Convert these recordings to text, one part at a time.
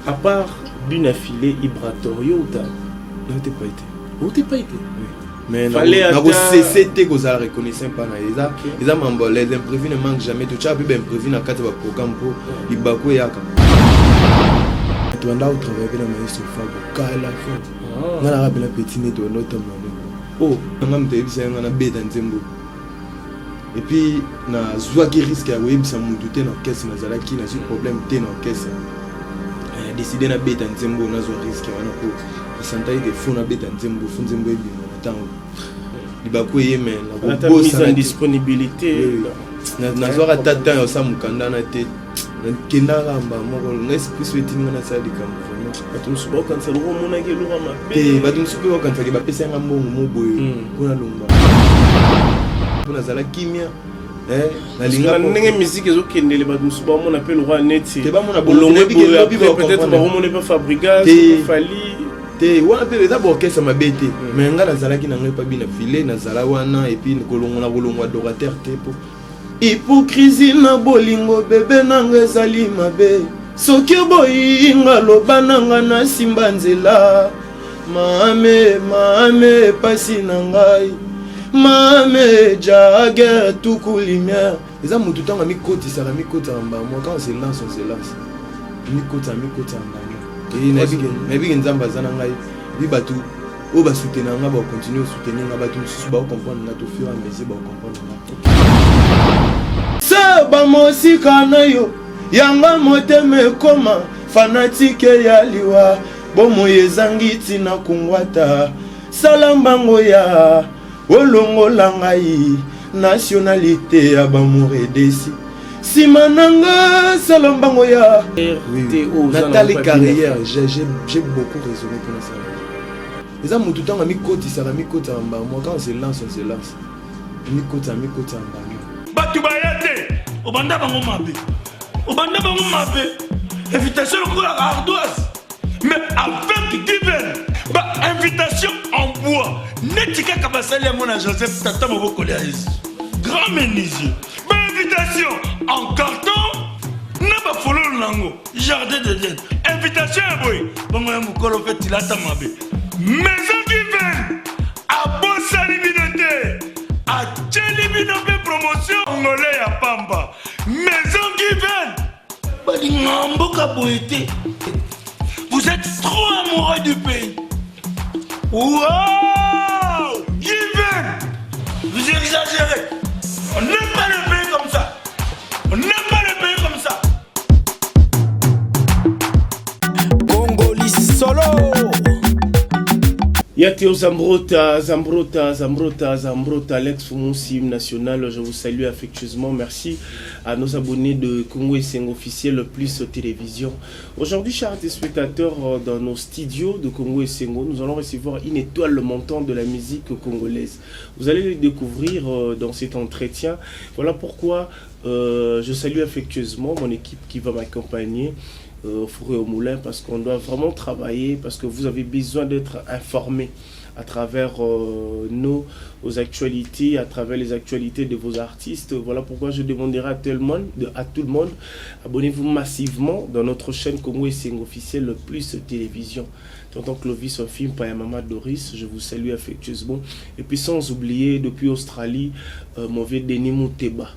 À part But na Filet, Ibrator, yo uta? Nauti epai te. Outi epai te? Mais nakosese te kozala reconnaissant mpa na ye. Eza eza mambo, les imprévus ne manquent jamais. Totyaka mpe baimprévu na kati ya baprogramme mpo libaku eyaka. Tobanda kotravaille mpe na maestro Fabo kala fo. Nga naka mpe na petit nde tobanda kotambola ndenge o nga moto ayebisa ye nga nabeta nzembo. Et puis nazwaki risque ya koyebisa motu te na orchestre. Nazalaki nazwi problème te na orchestre, na décide nabeta nzembo. Nazwa risque wana mpo nasantaki ke fo nabeta nzembo, fo nzembo ebima na ntango libaku eye. Me nakobosana disponibilité. Nazwaka ata temps ya osala mokanda na te, nakendaka mbala moko. Ngai esprit so etindi nga nasala likambo vraiment. Bato mosusu baokanisa loko omonaki eloko mabe. Te, bato mosusu mpe baokanisaki bapesa yanga mbongo mo boye mpo nalongwa, mpo nazala kimia. Nalinga ndenge musique ezokendele, bato mosusu bamona mpe lokwa neti olongwe boye, peut-être bakomona mpe Fabregas, Fally. Te, wana mpe eza baorchestre mabe te, mais nga nazalaki na ngai epa But na Filet, nazala wana. Et puis kolongwa na kolongwa adorateur te, mpo hypocrisie na bolingo bebe nanga ezali mabe. Soki oboyinga, loba nanga nasimba nzela. Mame, mame, pasi na ngai, mame jager tuku lumière. Eza motu ntango amikotisaka, amikotisaka mbala moko. Quand on se lance, on se lance. Amikotisa, amikotisa mbala moko. Nayebiki Nzambe aza na ngai. Epi bato oyo basoutenir nga, bakocontinue kosoutenir nga. Bato mosusu bakocomprendre nga, au fur et à mesure bakocomprendre nga. Se bamosika na yo yanga, motema ekoma fanatique ya liwa. Bomoi ezangi ntina kungwata. Sala mbango ya olongola ngai nationalité ya bamour edesi nsima na nga. Sala mbango ya natali carrière. J'ai beaucoup raisonné mpona sala. Eza motu ntango amikotisaka, amikotisaka mbala moko. Quand on se lance, on se lance. Amikotisa, amikotisa mbala moko. Bato baya te, obanda bango mabe, obanda bango mabe. Invitation lokola ardoise, mais avec Given, bainvitation en bois neti kaka basali yango na Joseph, tata mobokoli ya Yesu, grand menuisier. Bainvitation en carton na bafololo nango, jardin d'Eden. Invitation ya boye bongo ya mokolo mpe tilata mabe. Maison Given abosani bino te, atieli bino mpe promotion ngole ya pamba. Maison Given balingaka mboka boye te. Vous êtes trop amoureux du pays. Wow, Given, vous exagérez. On n'aime pas le pays comme ça, on n'aime pas le pays comme ça. Congoli solo. Yateo Zambrota, Zambrota, Zambrota, Zambrota, Alex Foumoussim National, je vous salue affectueusement. Merci à nos abonnés de Congo Esengo officiel plus télévision. Aujourd'hui, chers téléspectateurs, dans nos studios de Congo Esengo, nous allons recevoir une étoile montante de la musique congolaise. Vous allez le découvrir dans cet entretien. Voilà pourquoi je salue affectueusement mon équipe qui va m'accompagner au four et au moulin, parce qu'on doit vraiment travailler, parce que vous avez besoin d'être informé à travers nos actualités, à travers les actualités de vos artistes. Voilà pourquoi je demanderai à tout le monde, abonnez-vous massivement dans notre chaîne Congo Esengo officiel plus télévision. Tonton Clovis film et Maman Doris, je vous salue affectueusement. Et puis sans oublier, depuis Australie, mon vieux Denis Mouteba.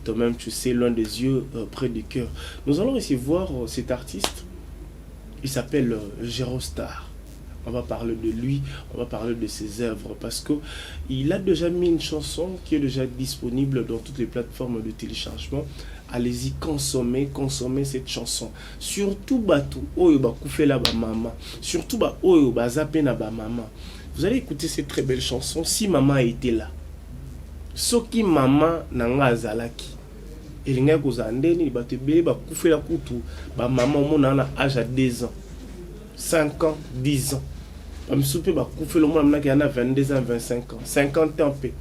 Toi-même, tu sais, loin des yeux, près du cœur. Nous allons recevoir cet artiste. Il s'appelle Star. On va parler de lui, on va parler de ses œuvres parce que il a déjà mis une chanson qui est déjà disponible dans toutes les plateformes de téléchargement. Allez-y, consommez, consommez cette chanson. Surtout bato oyo bakufela ba maman, surtout ba oyo baza pe na ba maman. Vous allez écouter cette très belle chanson, Si maman était là. Soki mama na nga azalaki, elingaki kozala ndeni. Bato ebele bakufela kutu bamama, omona na âge ya 2 ans, 5 ans, 10 ans. Bamisusu mpe bakufela, omona monaki ya na 22 ans, 25 ans, 50 ans mpe,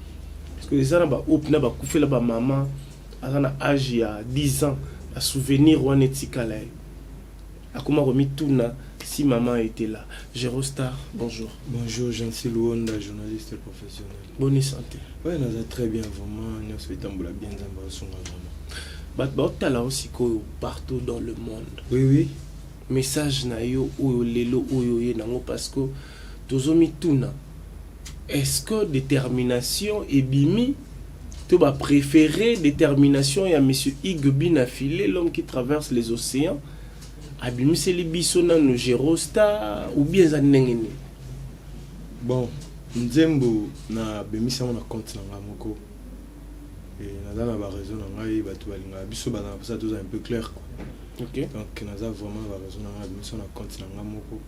parce que eza na baoyo mpena bakufela bamama aza na âge ya 10 ans. Basouvenir wana etikala ye, akoma komituna si maman était là. Star, bonjour. Bonjour, Jancy Luonda, journaliste professionnel. Bonne santé? Ouais, naza très bien vraiment. Nyonso etambola bien, Nzambe asunga vraiment. Bato baotala o sikoyo partout dans le monde. Oui. Message na yo oyo lelo oyo ye nango, parce que tozomituna: est-ce que détermination ebimi to bapréféré détermination ya monsieur Hugues Binafile, l'homme qui traverse les océans, abimiseli biso nano Gerosta, ou bien eza ndenge nini? Bon, nzembo nabimisi yango na compte na ngai moko. Naza na baraison na ngai. Bato balingaka biso, baza na mposa toza un peu clair, quoi. Donc naza vraiment na baraison na ngai. Nabimisi yango na compte na ngai moko.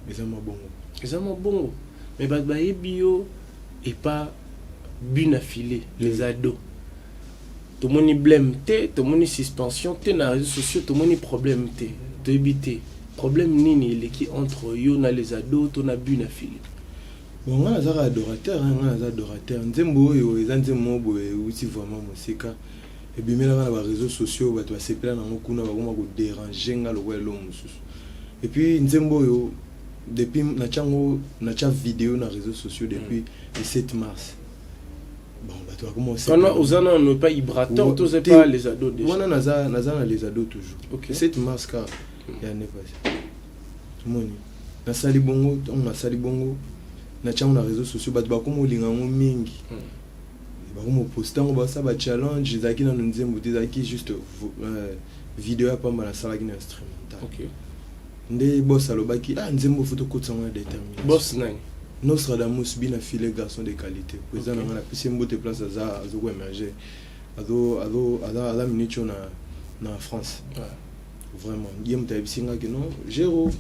Eza mwa bongo. Eza mwa bongo, mais bato bayebi yo epa But na Filet, les ados. Tomoni blème te, tomoni suspension te na réseaux sociaux, tomoni problème te. Toyebi te problème nini eleki entre yo na les ados to na But na Filet. Bon, ngai nazaka adorateur, ngai naza adorateur. Nzembo oyo eza nzembo moko boye euti vraiment mosika. Ebimelaka na baréseaux sociaux, bato basepela nango kuna, bakoma kodéranger nga lokola eloko mosusu. Et puis nzembo oyo, depuis natya yango, natya video na réseaux sociaux depuis le 7 mars. Bon, bato bakoma. Wana oza nano epa Ibrator to oza epa les ados déjà? Wana naza na les ados toujours. 7 mars kaka ya année passée, omoni nasali bongo. Ntango nasali bongo, natya yango na réseaux sociaux, bato bakoma olinga yango mingi. Bakoma oposte yango, basala bachallenge. Ezalaki nano nzembo te, ezalaki juste video ya pamba nasalaki na instrumental. Nde boss alobaki: "Ah, nzembo faut tokotisa yango na détermination." Boss nani? Nostradamus Bina File, garçon de qualité, président na ngai. Napesi ye mbote place aza, azokoémerger, aza minute oyo na France. Vraiment, ye moto ayebisi nga ke non, Gero,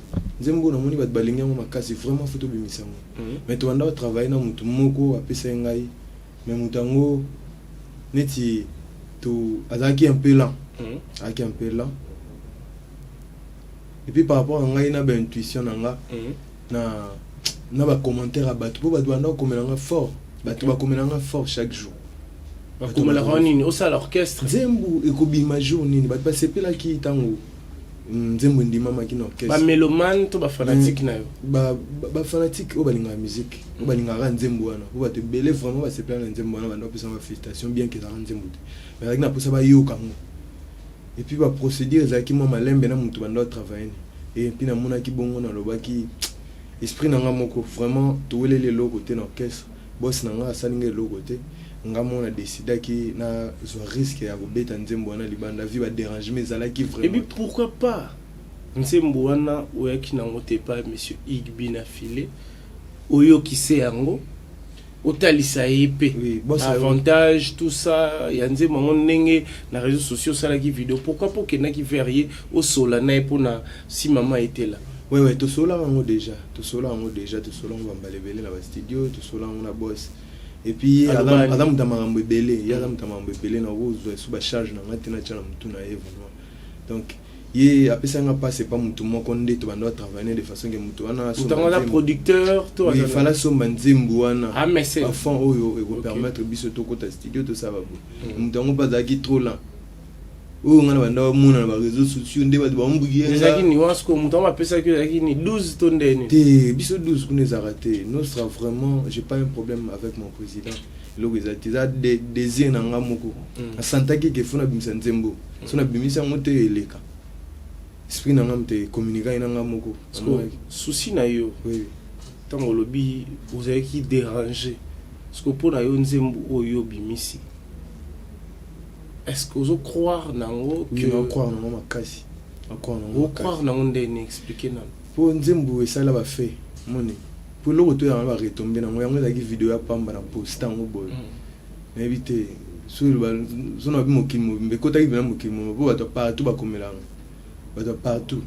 nzembo namoni bato balingi yango makasi, vraiment faut tobimisa yango. Mais tobanda kotravaille na motu moko, apesa ye ngai, mais moto yango neti to azalaki un peu lent. Azalaki un peu lent. Et puis par rapport à ngai na baintuition na nga, na bacommentaire ya bato, mpo bato banda kokomela nga fort, bato bakomela nga fort chaque jour. Bakomelaka nini? Osala orchestre? Nzembo ekobima jour nini? Bato basepelaki ntango nzembo endimamaki na orchestre. Bamélomane to bafanatique na yo? Bafanatique oyo balingaka musique, oyo balingaka nzembo wana, po bato ebele vraiment basepela na nzembo wana. Banda bapesanga bafélicitation, bien ke ezalaka nzembo te, mais azalaki na mposa bayoka yango. Et puis baprocédure ezalaki mwa malembe na motu banda otravaille ne. Et puis namonaki bongo, nalobaki esprit na nga moko: vraiment toweleli eloko te na orchestre, boss na nga asali nga eloko te. Nga moko nadécidaki nazwa risque ya kobeta nzembo wana libanda, vu badérangement ezalaki Et puis vraiment. pourquoi pas nzembo wana oyaki nango te epa monsieur Hugues Binafile, oyokise yango, otalisa ye mpe Oui, boss avantage, tout ça ya nzembo yango, ndenge na réseaux sociaux osalaki video? Pourquoi mpo okendaki vers ye, osola na ye mpona si mama etela? Ouais, tosolaka yango déjà, tosola yango déjà, tosola yango bambala ebele na bastudio, tosola yango na boss. Et puis ye Alobani. Aza moto ya makambo ebele, ye aza moto ya makambo ebele. Nakozwa esu bacharge na nga te, natya na motu na ye vraiment. Donc ye apesaki nga mpasi epa motu moko nde tobanda batravaille de façon ke motu wana asomba Motango aza nzembo. producteur to Oui, aza fala asomba nzembo wana. Ah, mais c'est bafond oyo ekopermettre biso tokɔta studio, tosala babo. Moto yango mpe azalaki trop lent. Oyo nga na banda bamona na baréseaux sociaux nde bato bambuki. Ezalaki nuance ko moto yango apesaki, ezalaki ni 12 to ndeni? Te, biso 12 kuna ezalaka te. Nostra, vraiment, j'ai pas un problème avec mon président. Eloko eza te, eza désir na nga moko. Nasantaki ke faut nabimisa nzembo. So nabimisi yango te, eleka esprit na nga, moto ecommuniquaki na nga moko. Parce que souci na yo, Oui. ntango olobi ozalaki déranger, parce que mpo na yo nzembo oyo obimisi, est ce que ozocroire nango? Oui, nacroire nango makasi, nacroire nango makasi. Ocroire nango ndeni? Explique nano. Mpo nzembo esala bafe moni, mpo eloko to yango baretombe nango, yango ezalaki video ya pamba na poste yango boye. Nayebi te so na bi mokili mobimba ekotaki mpena, mokili mobimba, mpo bato partout bakomelanga, bato partout.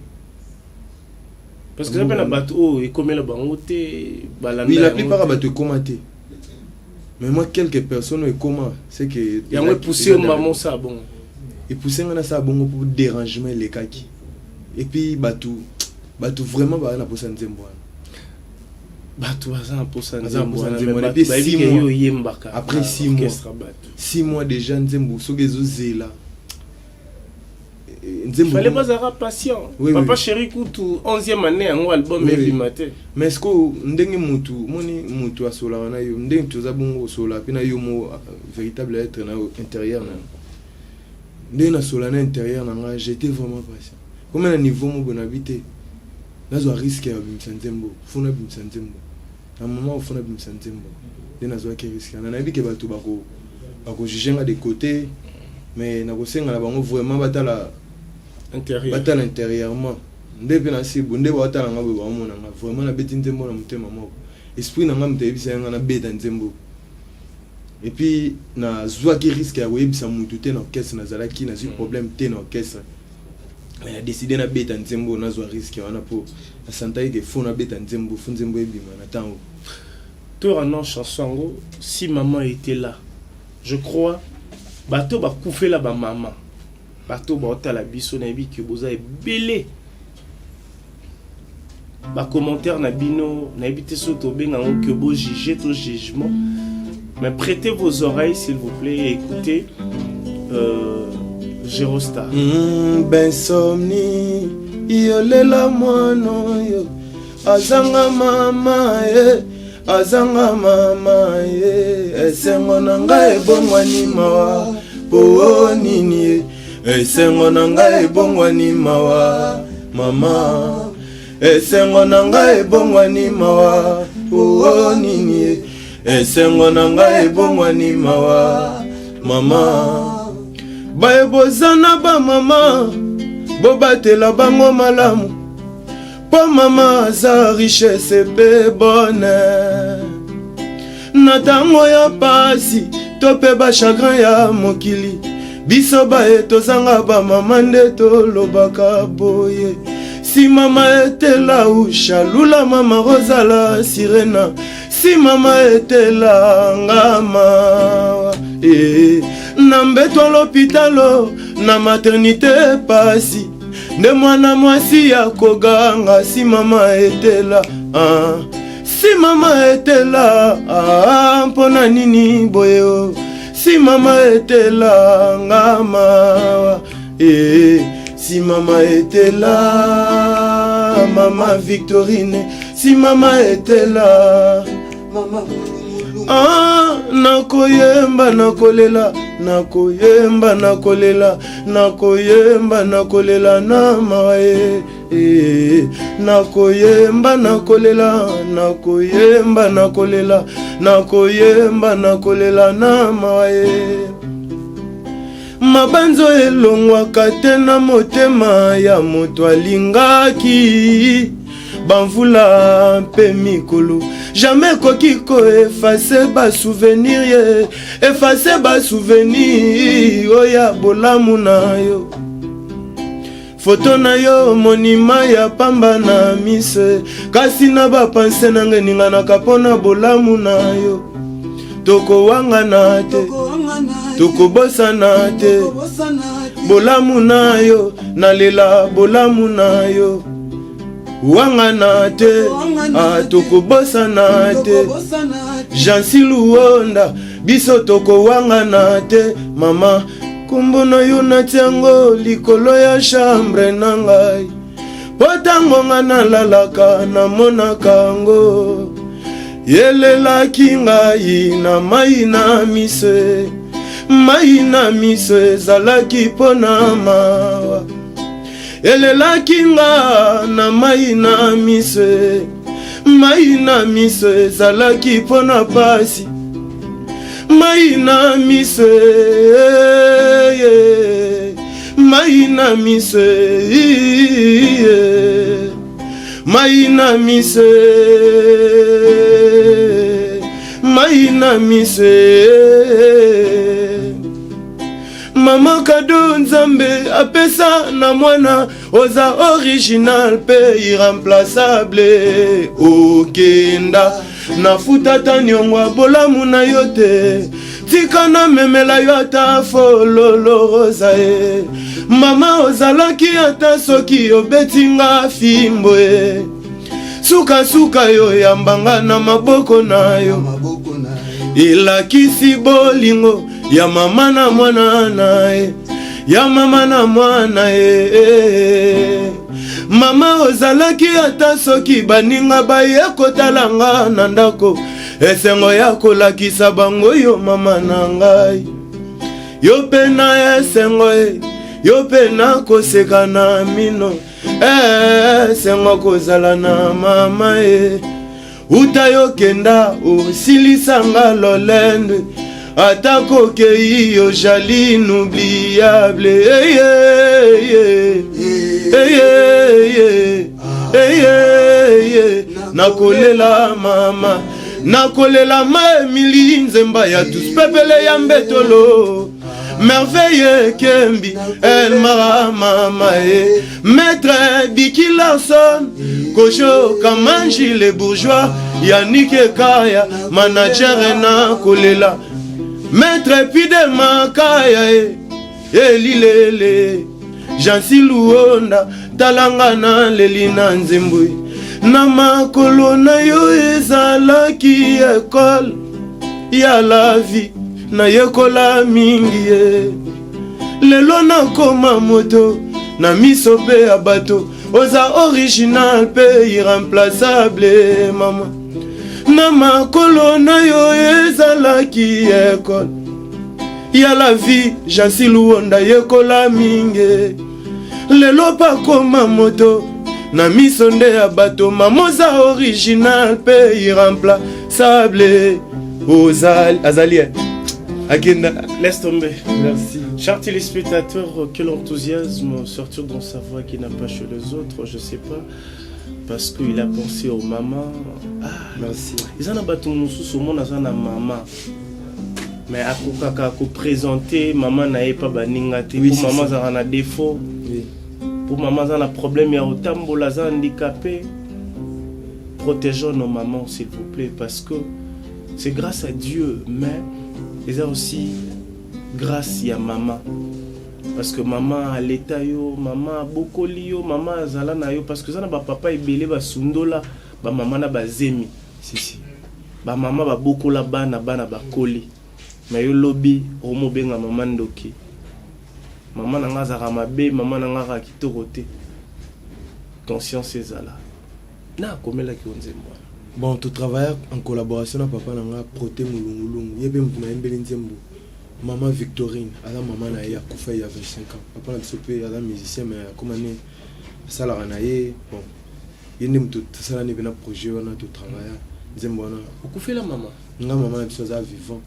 Parce que eza mpe na bato oyo ekomela bango te, balanda. Oui, la plupart ya bato ekóma te, mais moi, quelques personnes oyo ekóma, c'est que Yango epousse yo mbamo osala bongo? Epousse nga nasala bongo mpo dérangement elekaki. Et puis bato vraiment baza na posa nzembo wana. Bato baza na posa Baza na nzembo posa wana, nzembo mais wana. bato bayebi Depuis ke 6 mois. yo oyembaka Après na 6 mois. orchestre bato. 6 mois déjà, nzembo soki ezozela, nzembo Fallait bazalaka patient. Oui, Papa oui. Chéri kutu 11e année yango album Oui. ebima te. Mais est ce que ndenge mutu moni, mutu asolaka na yo ndenge toza bongo, osola mpe na yo mo véritable être na yo intérieur na yo, ndenge nasola na intérieur na nga, j'étais vraiment patient. Koma na niveau moko boye nayebi te, nazwa risque ya kobimisa nzembo, faut nabimisa nzembo na moment oyo, faut nabimisa nzembo. Nde nazwaki risque wana. Nayebi ke bato bakojuge nga de côté, mais nakosenga na bango vraiment batala intérieur. Batala intérieurement. Nde mpe nasibu nde baotala nga boye, baomona nga vraiment nabeti nzembo na motema moko. Esprit na nga moto ayebisa nga nabeta nzembo. Et puis nazwaki risque ya koyebisa mutu te na orchestre nazalaki, nazwi problème te na orchestre, mais na décidé nabeta nzembo. Nazwa risque wana mpo nasantaki ke faut nabeta nzembo, faut nzembo ebima na ntango. Torana chanson yango, "Si maman était là". Je crois bato bakufela bamama, bato baotala biso, nayebi ke boza ebele. Bacommentaire na bino, nayebi te soki tobenga yango ke bojuge to jugement, mais prêtez vos oreilles, s'il vous plaît, et écoutez Gerostar. Bensomni yolela mwana oyo azanga mama ye, azanga mama ye. Esengo na ngai ebongwani mawa po nini ye? Esengo na ngai ebongwani mawa, mama. Esengo na ngai ebongwani mawa po nini ye? Esengo na ngai ebongwani mawa, mama. Baye boza na bamama, bobatela bango malamu, mpo mama aza richesse mpe bonheur. Na ntango ya pasi to mpe bachagrin ya mokili, biso baye tozanga bamama nde tolobaka boye: "Si mama etela ushalula, mama rozala sirena. Si mama etela ngama e, na mbeto ya lopitalo, na maternité, pasi nde mwana mwasi ya koganga: si mama etela, ah, si mama etela, ah, mpona nini boye o? Si mama etela ngama e, si mama etela, mama Victorine, si mama etela." Mama. Ah, nakoyemba, nakolela, nakoyemba, nakolela, nakoyemba, nakolela na mawa ye eh. Nakoyemba, nakolela, nakoyemba, nakolela, nakoyemba, nakolela na mawa ye. Mabanzo elongwaka te na motema ya moto alingaki. Bamvula mpe mikolo jamais ekoki koeffacer basouvenir ye, effacer basouvenir oyo ya bolamu na yo. Foto na yo monima ya pamba na miso, kasi na bapensées nanga eninganaka mpo na bolamu na yo. Tokowangana te, tokobosana te bolamu na yo. Nalela bolamu na yo. Wangana te, ah, tokobosana te. Jansi Luonda, biso tokowangana te. Mama, nkombo na yo natiango likolo ya chambre na ngai, mpo ntango nga nalalaka namonaka yango. Yelelaki ngai na mai na miso, mai na miso ezalaki mpo na mawa. Elelaki nga na mai na miso, mai na miso ezalaki mpo na pasi. Mai na miso, mai na miso, mai na miso, mai na miso. Mama, cadeau Nzambe apesa na mwana, oza original mpe irremplaçable. Okenda, nafuta ata niongo ya bolamu na yo te. Tika namemela yo ata fololo rosa ye. Mama, ozalaki ata soki obeti nga fimbo ye, sukasuka yo yambanga na maboko na yo. Elakisi bolingo ya mama na mwana na ye, ya mama na mwana ye. Mama, ozalaki ata soki baninga baye kotala nga na ndako, esengo ya kolakisa bango yo mama na ngai. Yo mpe na esengo ye. Yo mpe nakoseka na mino eh, sengo kozala na mama e uta yokenda osilisanga lolende ata kokei yo jali inoubliable hey, hey, hey. Hey, hey, hey. Hey, hey, hey. Nakolela mama, nakolela ma Emili nzemba ya tous pepele ya mbetolo merveille kembi elmara mama e maître Biki Larson Kojo Kamanji le bourgeois Yannick Ekaya manager nakolela maître Pide Makaya e elilele Jansi Luonda talanga na leli na nzembo na makolo na yo ezalaki ekole ya la vie nayekola mingi ye lelo nakoma moto na miso mpe ya bato oza original mpe irremplaçable mama na makolo na yo ezalaki ekole ya la vie Jansi Luonda yekola mingi lelo pakoma moto na miso nde ya bato mama oza original mpe irremplaçable ozali azali eh. Akenda. Laisse tomber. Merci. Chers téléspectateurs, quel enthousiasme sortir dans sa voix qui n'a pas chez les autres, je sais pas. Parce qu'il a pensé aux mamans. Ah, merci. Eza na bato mosusu omona aza na mama mais akokaka koprésente mama na ye mpa baninga te Oui, po c'est mama ça. azalaka na défaut, po mama aza na problème ya kotambola, aza handicapé. Protégeons nos mamans, s'il vous plaît, parce que c'est grâce à Dieu, mais eza aussi grâce ya mama, parce que mama aleta yo, mama abokoli yo, mama azala na yo, parce que eza na bapapa ebele basundola bamama na bazemi. Si, si. Bamama babokola bana, bana bakoli, me yo lobi okomobenga mama ndoki, mama na nga azalaka mabe, mama na nga azalaka kitoko te. Conscience ezala na akomelaki yo nzembo wana. Bon, totravailla en collaboration na papa na nga Prote Molungulungu. Ye mpe moto nayembeli nzembo mama Victorine, aza mama na ye, akufa ya 25 ans. Papa na biso mpe aza musicien, mais akoma ne asalaka na ye. Bon, ye nde moto tosala ne mpe na projet wana, totravailla nzembo wana. Okufela mama? Nga mama na biso aza vivant,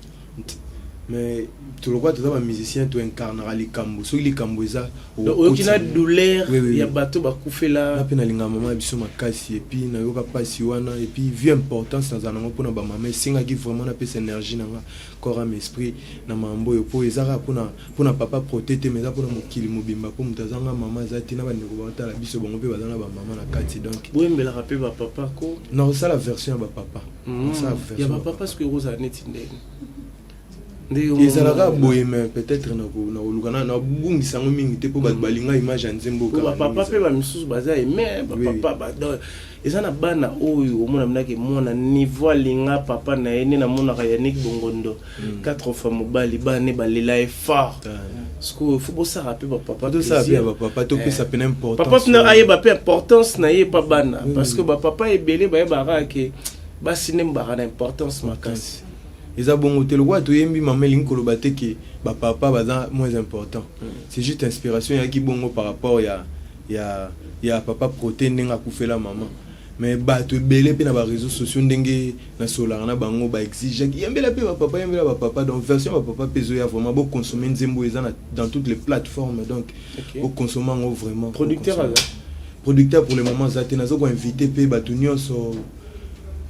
mais tolokwa toza bamusicien, toincarnaka likambo. Soki likambo eza Donc oyoki na douleur Oui. ya bato bakufela. Nga mpe nalingaka mama na biso makasi, et puis nayoka mpasi wana, et puis vu importance nazala nango mpona bamama, esengaki vraiment napesa énergie na nga, corps, âme, esprit na makambo oyo, mpo eza kaka mpona papa Prote te, mais eza mpona mokili mobimba, mpo moto azanga mama aza te. Na bandeko baotala biso, bango mpe baza na bamama na kati, donc Boyembelaka mpe bapapa ko? Nakosala version ya bapapa. Nakosala Ya version bapapa soki ekozala neti ndenge ndenge ezalaka boye, mais peut-être nakoluka nabungisa yango mingi te, mpo bato balinga image ya nzembo. Po kaka bapapa ndenge mpe ezala. Bamisusu baza aime bapapa donc eza na bana oyo omona minaki mwana niveau alinga papa na ye nde namonaka Yannick Bongondo, quatre fois mobali, bana ne balela ye fort. Sikoyo fo bosala mpe bapapa Tosala mpe ya plaisir. bapapa, topesa pena importance. Papa mpena ayeba mpe importance na ye epa bana, parce que oui. bapapa ebele bayebaka ke basi nde baka na importance makasi. Eza bongo te. Lokola toyembi mama, elingi koloba te ke bapapa baza moins important. C'est juste inspiration eyaki bongo par rapport ya papa Prote, ndenge akufela mama. Mais bato ebele mpe na baréseaux sociaux, ndenge nasolaka na bango, baexigeaki yembela mpe bapapa, yembela bapapa. Donc version ya bapapa mpe ezoya. Vraiment, boconsommer nzembo, eza dans toutes les plateformes, donc boconsommer yango vraiment. Producteur Boconsommer. aza? Producteur pour le moment aza te. Naza koinvite mpe bato nyonso,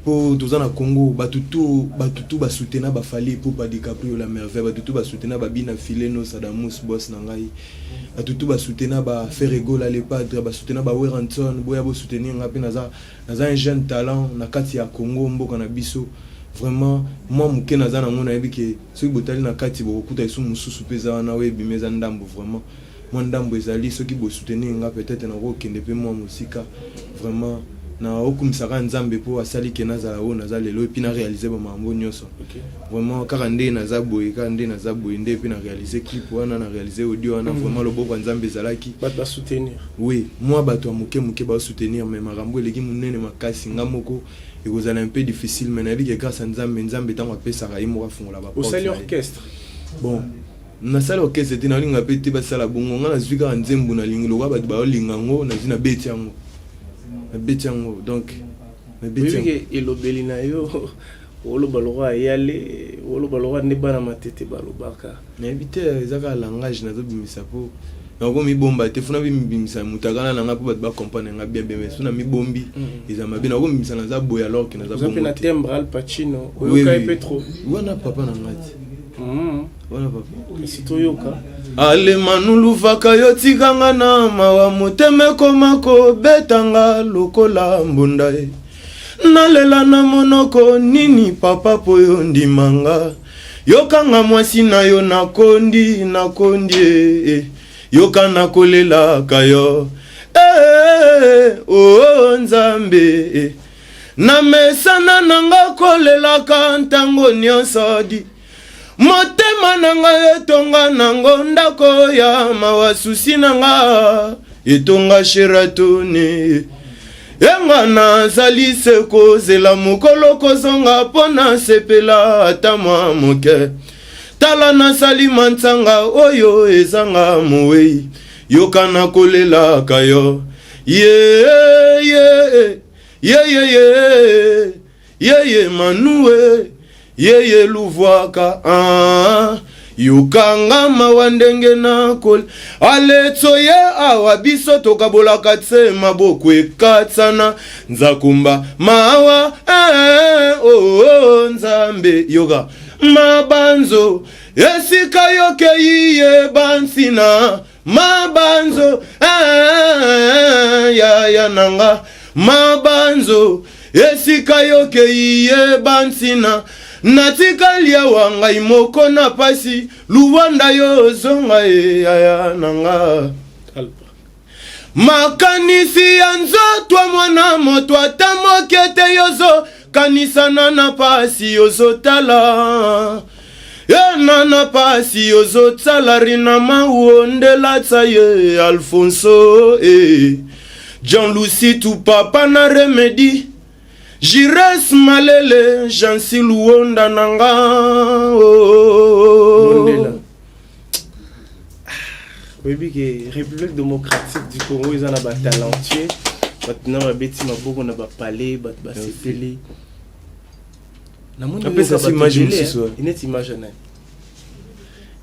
mpo toza na Congo, bato tu basutena baFally Ipupa, DiCaprio la merveille, bato tu basutena babina Fileno Sadamus, boss na ngai, bato tu basutena baFerre Gola le Padre, basutena baWerrason. Boya bosoutenir nga mpe, naza un jeune talent na kati ya Congo, mboka na biso. Vraiment, mwa moke naza nango, nayebi ke soki botali na kati, bokokuta esu mosusu mpe eza wana oyo ebima, eza ndambo. Vraiment, mwa ndambo ezali. Soki bosoutenir nga, peut-être nakokende mpe mwa mosika. Vraiment, na okumisaka Nzambe mpo asali ke nazala oyo naza lelo, et puis na réalise bamakambo nyonso. Vraiment, kaka nde naza boye, kaka nde naza boye nde mpe na réalise clip wana, na réalise audio wana. Vraiment, loboko ya Nzambe ezalaki. Bato basoutenir. Oui, mwa bato ya moke moke basoutenir, mais makambo eleki monene makasi, nga moko ekozala un peu difficile, mais nayebi ke grâce ya Nzambe, Nzambe ntango apesaka, ye moko afungola baporte Osali na ye. orchestre? Bon. Nasali orchestre te, nalinga mpe te basala bongo. Nga nazwi kaka nzembo, nalingi lokola bato baolinga yango, nazwi, nabeti yango, nabeti yango. Donc nabeti yango. Oyebi ke elobeli na yo, oloba lokwa ayale, oloba lokwa nde bana Matete balobaka. Nayebi te, eza kaka langage nazobimisa mpo nakomibomba te. Funa bimibimisa motakala na nga mpo bato bacomprendre nga bien bien, mais so na mibombi, eza mabe. Nakomibimisa naza boye alors ke naza Oza mpe bongo na te. Timbre Al Pacino. Oui, Oyoka ye oui. mpe trop. Wana papa na nga te. Wana papa. Kasi toyoka. Alemanuluvaka yo, tikanga na mawa, motema ekoma kobetanga lokola mbunda ye. Nalela na monoko nini, papa, po yo ndimanga? Yokanga mwasi na yo, nakondi, nakondi e, e. Yoka nakolelaka yo e, o Nzambe e. Namesana nanga kolelaka ntango nyonso di motema na ngai etonga nango ndako ya mawa, susi na nga etonga Sheratoni. Enga nazali se kozela mokolo kozonga mpo nasepela ata mwa moke. Tala nasali mantsanga oyo ezanga mowei, yoka nakolelaka yo ye ye ye ye ye yeye Manue yeye luvwaka ah. Yokanga mawa ndenge nakoli aletso ye awa, biso tokabolaka tse maboko ekatsana nzakumba mawa eh, oh, oh, Nzambe, yoka mabanzo esika yokei yeba ntina mabanzo eh, yaya nanga mabanzo esika yokei yeba ntina. Natikali awa ngai moko na pasi, Luwanda yo ozonga e yaya nanga. Alpa. Makanisi ya nzoto ya mwana moto ata moke te, yozokanisana na pasi, ozotala ye na pasi, ozotala rina mawondelatsa ye Alfonso e Jean Lusitu papa na Remedi Jires Malele Jansi Luonda nanga oh. Mondela. Oyebi ke République démocratique du Congo eza na batalentueux, bato na babeti maboko na bapale, bato basepeli. Namoni Apesa oyoka si bato image ebele, mosusu, eh. Neti image ya nani?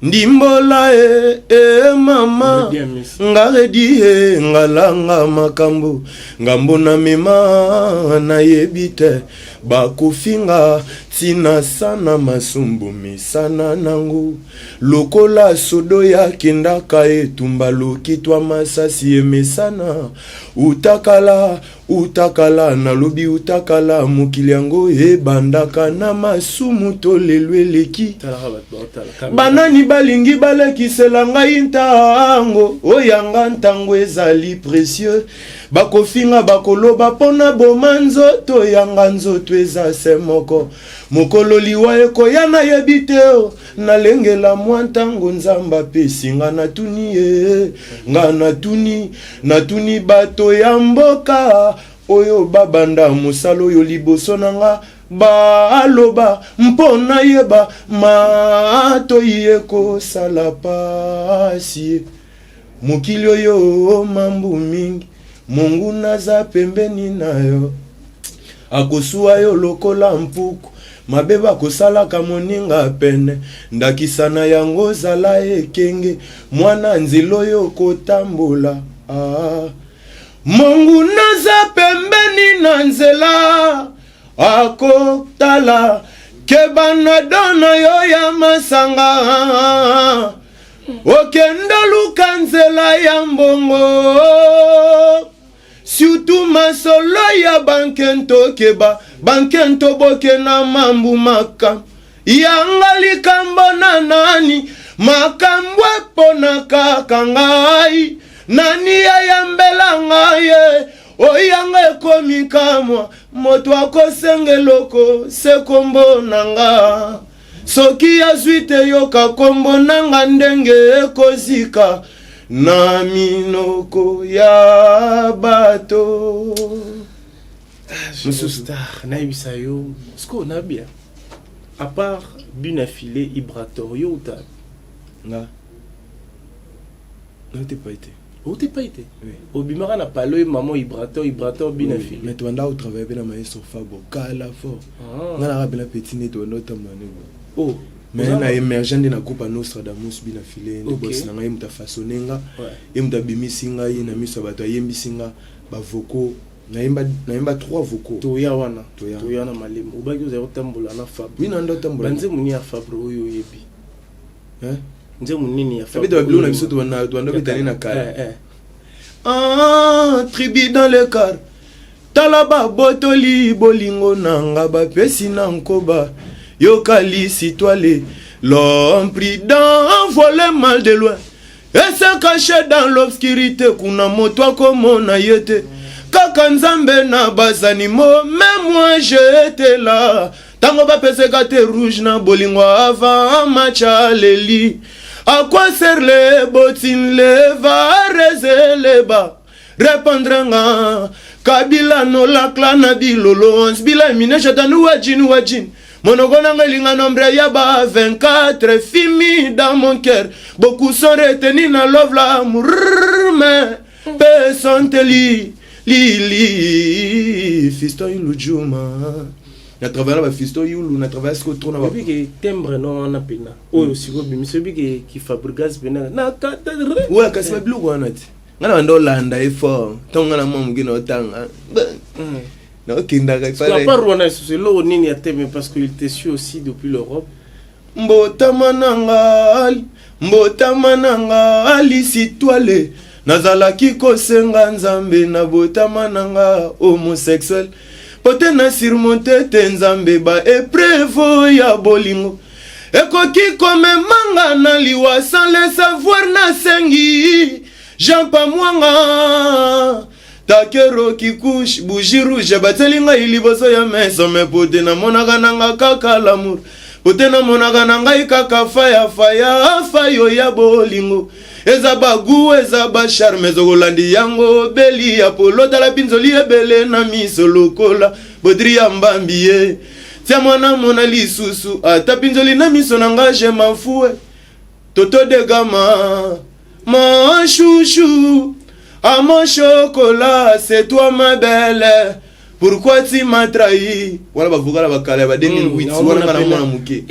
Ndimbola e, e mama. Bien, miss. Nga redi e ngalanga makambo ngambo na mema, nayebi te bakofinga ntina sana masumbu misana nango lokola sodo yakendaka etumba lokitwa masasi emesana utakala utakala. Nalobi utakala, mokili yango ebandaka na masumu to lelo eleki. Talaka bato baotala kamera. Banani balingi balekisela ngai ntango oyanga, ntango ezali précieux. Bakofinga, bakoloba mpona boma nzoto yanga, nzoto eza se moko. Mokolo liwa ekoya nayebi te o, nalengela mwa ntango Nzambe apesi nga. Natuni ye nga, natuni, natuni bato ya mboka oyo babanda mosala oyo liboso na nga, baloba mpo nayeba matoi ekosala pasi. Mokili oyo mambu mingi, monguna aza pembeni na yo, akosuwa yo lokola mpuku. Mabe bakosalaka moninga pene, ndakisa na yango zala ekenge mwana nzela oyo kotambola ah. Monguna aza pembeni na nzela akotala, keba na do na yo ya masanga, okende luka nzela ya mbongo, surtout masolo ya bankento. Keba bankento, boke na mambu maka yanga likambo na nani, makambo epona kaka ngai, nani ayambela ngai ye oyanga ekomi kamwa. Moto akosenga eloko se kombo na nga, soki azwi te, yoka kombo na nga ndenge ekozika na minoko ya bato. Mosusu star nayebisa yo sikoyo nabia à part But na Filet, Ibrator, yo uta? Nga nauti epai te. Outi epai te? Oui. Obimaka na palo ye mama Ibrator, Ibrator bina fili. Mais tobanda kotravaille mpe na maestro Fabo kala fort. Ah. Nga naka mpena petit nde tobanda kotambola nde boye. Oh. Mais Oza- na émergent nde na groupe ya Nostradamus, bina file nde boss na ngai, ye moto afaçonne nga. Ye moto abimisi ngai na miso ya bato, ayembisi nga bavocaux, nayemba, nayemba trois vocaux. Toya wana. Toya. Toya na malemo. Obaki ozali kotambola na Fabro. Bino nde otambola. Banzembo nini ya Fabro oyo oyebi? Hein? Nzembo nini ya Fabro? Abeta babiloko na biso, tobanda obeta nde na kala. Eh. Ah, tribu dans le car, tala babotoli bolingo na nga, bapesi na nkoba, yoka lisitwale. L'homme prudent voit le mal de loin et se cache dans l'obscurité. Kuna moto akomona ye te, kaka Nzambe na bazanimo. Mais moi, j'étais là ntango bapeseka te rouge na bolingo avant match. Aleli à quoi sert les bottines, les vares et les bas? Répondre nga Kabila nolakla na bilolo 11 bila mine shatanu wajin wajin. Monoko nanga elinga nombre ya ba 24 fimi dans mon cœur. Beaucoup sont retenus na love, l'amour, mais personne te li lili. Fiston Yulu Juma, na travaille na bafiston Yulu, na travaille siko trop na ba Oyebi ke timbre no wana mpena oyo sikoyo obimisi, oyebi ke kifabrigas mpena na kata. Oyo kasi babiloko wana te, nga na banda olanda ye fort ntango nga na mwa moke na otanga, naokendaka À part wana, lisusu eloko nini ya teme? Parce que il te suit aussi depuis l'Europe. Mbotama na nga, mbotama na nga lisitwale, nazalaki kosenga Nzambe na botama na nga homosexuel po te na surmonte te Nzambe baépreuve ya bolingo ekoki komemanga na liwa sans le savoir. Nasengi Jean Pamwanga takero kikush bougie rouge batieli ngai liboso ya meso, me po te namonaka nanga kaka l'amour, po te namonaka na ngai kaka faya faya fayo ya bolingo. Eza bagu, eza bacharme, ezokolandi yango beli ya polo. Tala binzoli ebele na miso lokola bodri ya mbambi ye tia mwana mona lisusu ata pinzoli na miso na nga, je m'en fous. Toto de Gama, mon chouchou, à mon chocolat, c'est toi ma belle. Pourquoi tu m'as trahi? Voilà bavokala bakala ya ba 2008 wana, nga na mwana moke.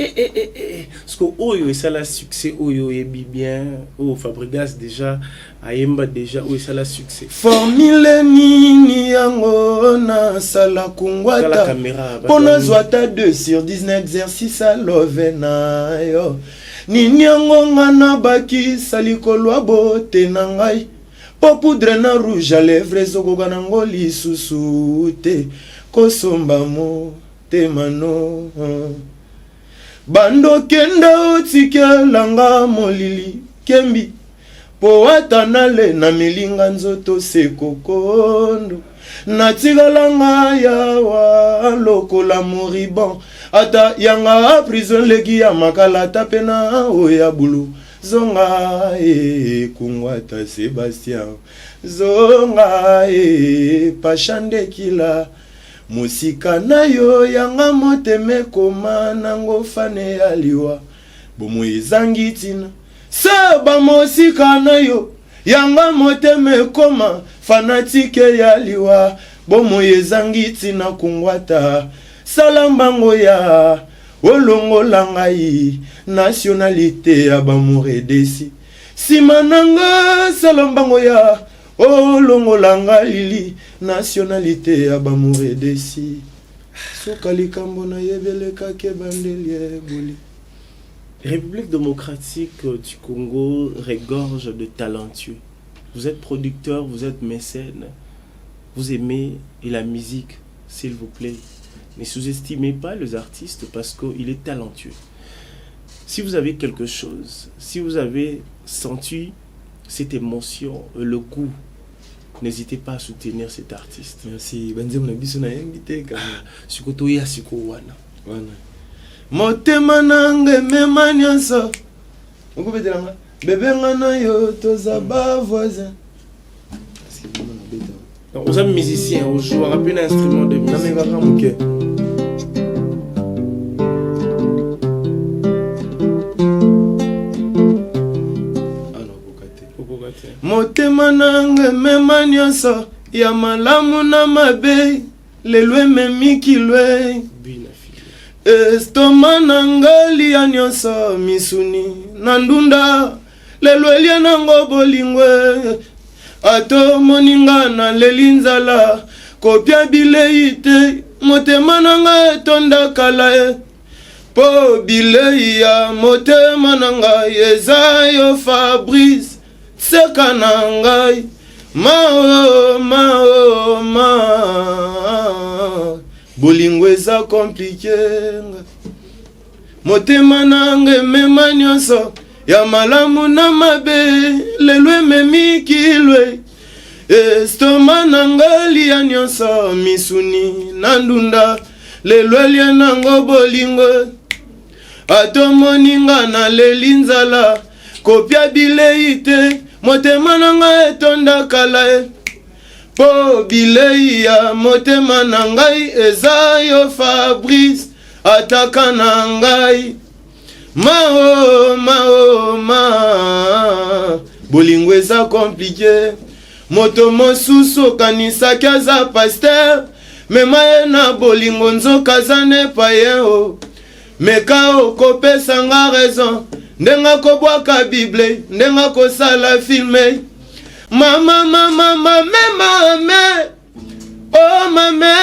Parce que oyo esala succès, oyo oyebi bien, oyo Fabrigas déjà ayemba déjà, oyo esala succès. Formule nini yango nasala Tala kungwata caméra. Mpo nazwa ata 2 sur 10 na exercice alove na yo? Nini yango nga nabakisa likolo ya bote na ngai mpo poudre na rouge à lèvre ezokoka nango lisusu te kosomba motema no? Bandokende otikelanga molili kembi mpo ata nale na milinga nzoto sekokondo, natikalanga yawa lokola moribond. Ata yanga prison leki ya makala, ata mpe na oyo ya bulu. Zonga e Kungwata Sébastien, zonga e Pasha Ndekila, mosika na yo yanga motema ekoma nango fane ya liwa. Bomoi ezangi ntina seba, mosika na yo yanga motema ekoma fanatique ya liwa. Bomoi ezangi ntina. Kungwata, sala mbango ya olongola ngai nationalité ya bamour déçu nsima na nga. Sala mbango ya olongola nga lili nationalité ya bamour déçu. Suka likambo nayebelekaki ebandeli eboli. République démocratique du Congo regorge de talentueux. Vous êtes producteur, vous êtes mécène, vous aimez et la musique, s'il vous plaît. Ne sous-estimez pas les artistes parce qu'il est talentueux. Si vous avez quelque chose, si vous avez senti cette émotion, le goût, n'hésitez pas à soutenir cet artiste. Merci. Banzembo na biso nayembi te quand même. Sikoyo toya sikoyo wana. Wana motema nanga emema nyonso okobetelanga bebe nga na yo toza bavoisin. Donc, oza musicien, ojouaka mpe na instrument de musique? Namekaka moke. Motema nanga emema nyonso ya malamu na mabe, lelo ememi kilwe. Estoma na nga lia nyonso misuni na ndunda, lelo elia nango bolingo. Ata omoni nga naleli nzala, kopia bilei te, motema na nga etonda kala e. Po bilei ya motema na ngai eza yo Fabrice, seka na ngai mao mao ma bolingo eza compliqué nga motema na nga emema nyonso ya malamu na mabe, lelo ememi kilwe. Estoma na nga lia nyonso misuni na ndunda, lelo elia nango bolingo. Ata omoni nga naleli nzala, kopia bilei te, motema na nga etonda kala e. Po bilei ya motema na ngai eza yo Fabrice, ataka na ngai mao mao ma bolingo eza compliqué. Moto mosusu okanisaki aza pasteur, mema ye na bolingo nzoka aza ne payen o. Meka okopesa nga raison, ndenge akobwaka bible, ndenge akosala filme. Mama mama mame mame oh mame,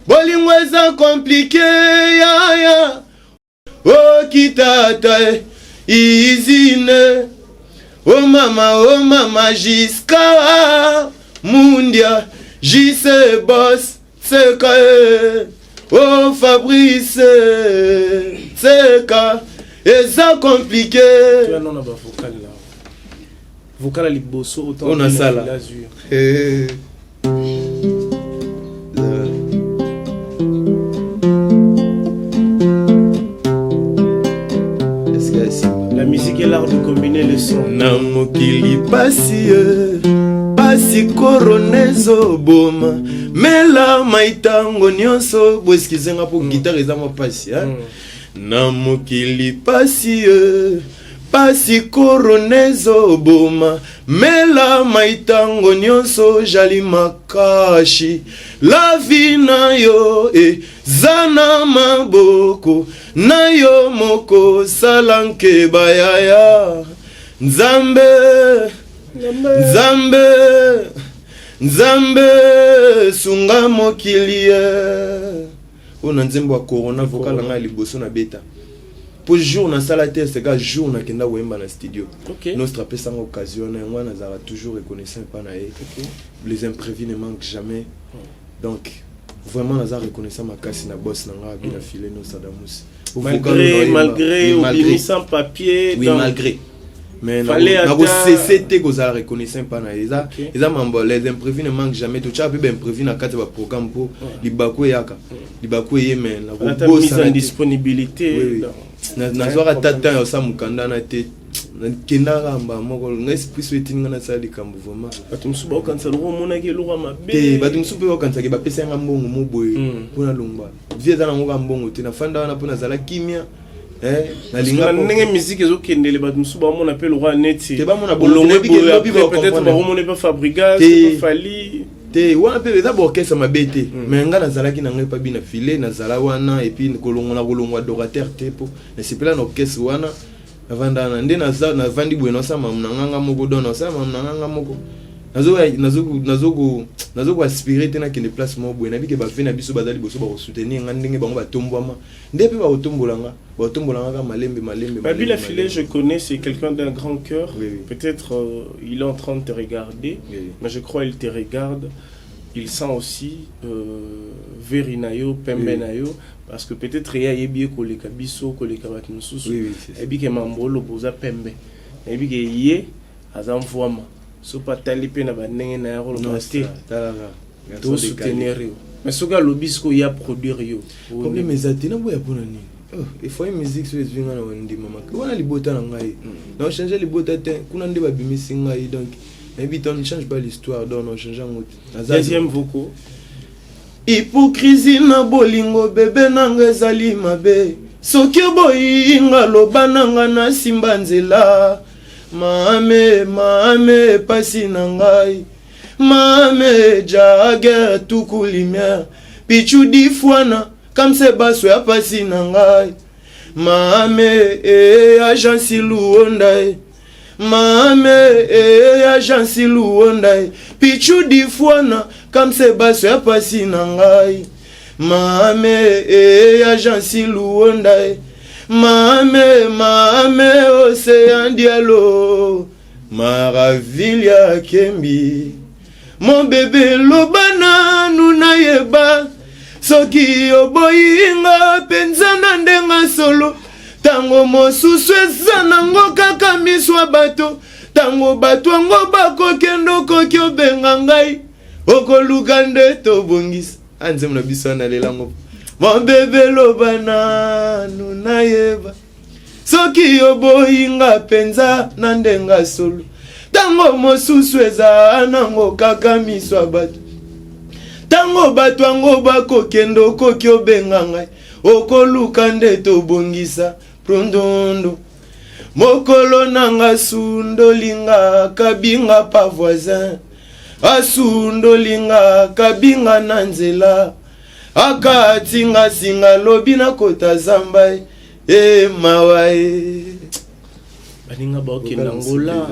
bolingo eza compliqué yaya. Oh kitata izine, oh mama oh mama jusqu'à mundia jise boss tseka oh Fabrice tseka eza compliqué. Tu as non ba vocal là. Vocal à liboso autant on a ça là. La musique est l'art de combiner les sons. Na mokili pasi pasi corona ezoboma mela mai ntango nyonso. Bo excuse nga po guitare eza mwa pasi hein? Na mokili pasi pasi corona ezoboma mela mai ntango nyonso. Jali makashi la vie na yo eza na maboko na yo moko, sala nkeba yaya. Nzambe Nzambe Nzambe sunga mokili oyo. Na nzembo ya corona, vocal na ngai liboso na beta po jour nasala test ka jour nakenda koyemba na studio. Nostre apesanga occasion na yango wana, nazalaka toujours reconnaissant epa na ye. Les imprévus ne manquent jamais, donc vraiment naza reconnaissant makasi na boss na ngai Abina File Nostradamus. Malgré obimi sans papier. Oui, malgré, mais nakosese te kozala reconnaissant epa na ye. Eza eza mambo, les imprévus ne manquent jamais. Totyaka mpe baimprévu na kati ya baprogramme mpo libaku eyaka, libaku eye, mais nakobosana disponibilité. Nazwaka ata temps ya kosala mokanda na te, nakendaka mbala moko. Ngai esprit so etindi ngai nasala likambo vraiment. Bato mosusu baokanisa loko omonaki eloko ya mabe. Te, bato mosusu mpe baokanisaki bapesa yanga mbongo mo boye mpona longwa. Vie eza nango ka mbongo te. Nafanda wana mpo nazala kimia. Nalinga ndenge musique ezokendele, bato mosusu baomona mpe lokwa neti Te, bamona bolongwe boye, après peut-être bakomona mpe Fabregas, Fally. Te, wana mpe eza baorchestre mabe te, mais ngai nazalaki na ngai epa Bina File, nazala wana et puis kolongwa na kolongwa adorateur te, mpo nasepela na orchestre wana. Navanda wana nde navandi boye, nasala mamu na nganga moko, donc nasala mamu na nganga moko, nazokoaspire te nakende place moko boye. Nayebi ke bave na biso baza liboso, bakosoutenir nga ndenge bango batombwama, nde mpe bakotombola nga, bakotombola nga kaka malembe malembe. Babila Filet, je connais, c'est quelqu'un d'un grand cœur. Peut-être il est en train de te regarder, mais je crois il te regarde. Il sent aussi Verinayo, Pembenayo, parce que peut-être ye ayebi ye koleka biso, koleka bato mosusu. Oui, oui, c'est ça. Ayebi ke mambo oloba oza pembe. Ayebi ke ye aza mvwama. So mpe atali mpe na bandenge na ye akoloba te. Talaka. Tosoutenir yo. Mais soki alobi sikoyo ya produire yo. Problème eza te, naboya mpona nini? Efoye musique so ezwi ngai na bandima maka wana libota na ngai, na ochange libota te, kuna nde babimisi ngai, donc nayebi te, on ne change pas l'histoire, donc na ochange yango te. Deuxième vocaux. Hypocrisie na bolingo bebe nanga ezali mabe. Soki oboyi nga, loba nanga, nasimba nzela. Mame, mame, pasi na ngai. Mame, Jagger, tuku lumière. Pichu difwana, kamse baso ya pasi na ngai. Mame, eh, agence luonda eh. Mame, eh, agence luonda eh. Pichu difwana, kamse baso ya pasi na ngai. Mame, eh, agence luonda eh. Mame, mame, océan dialo. Maravilha kembi. Mon bébé loba nanu nayeba soki oboyi nga mpenza na ndenge solo. Ntango mosusu eza nango kaka miso ya bato. Ntango bato yango bakokende okoki obenga ngai okoluka nde tobongisa. Ah, nzembo na biso wana lelango. Mon bébé loba nanu nayeba soki oboyi nga mpenza na ndenge solo. Ntango mosusu eza nango kaka miso ya bato. Ntango bato yango bakokende okoki obenga ngai okoluka nde tobongisa prondondu. Mokolo nanga sundolinga kabinga pa voisin. Asundolinga kabinga na nzela. Akatinga singa lobi nakota zamba e mawa e. Baninga baokende Angola.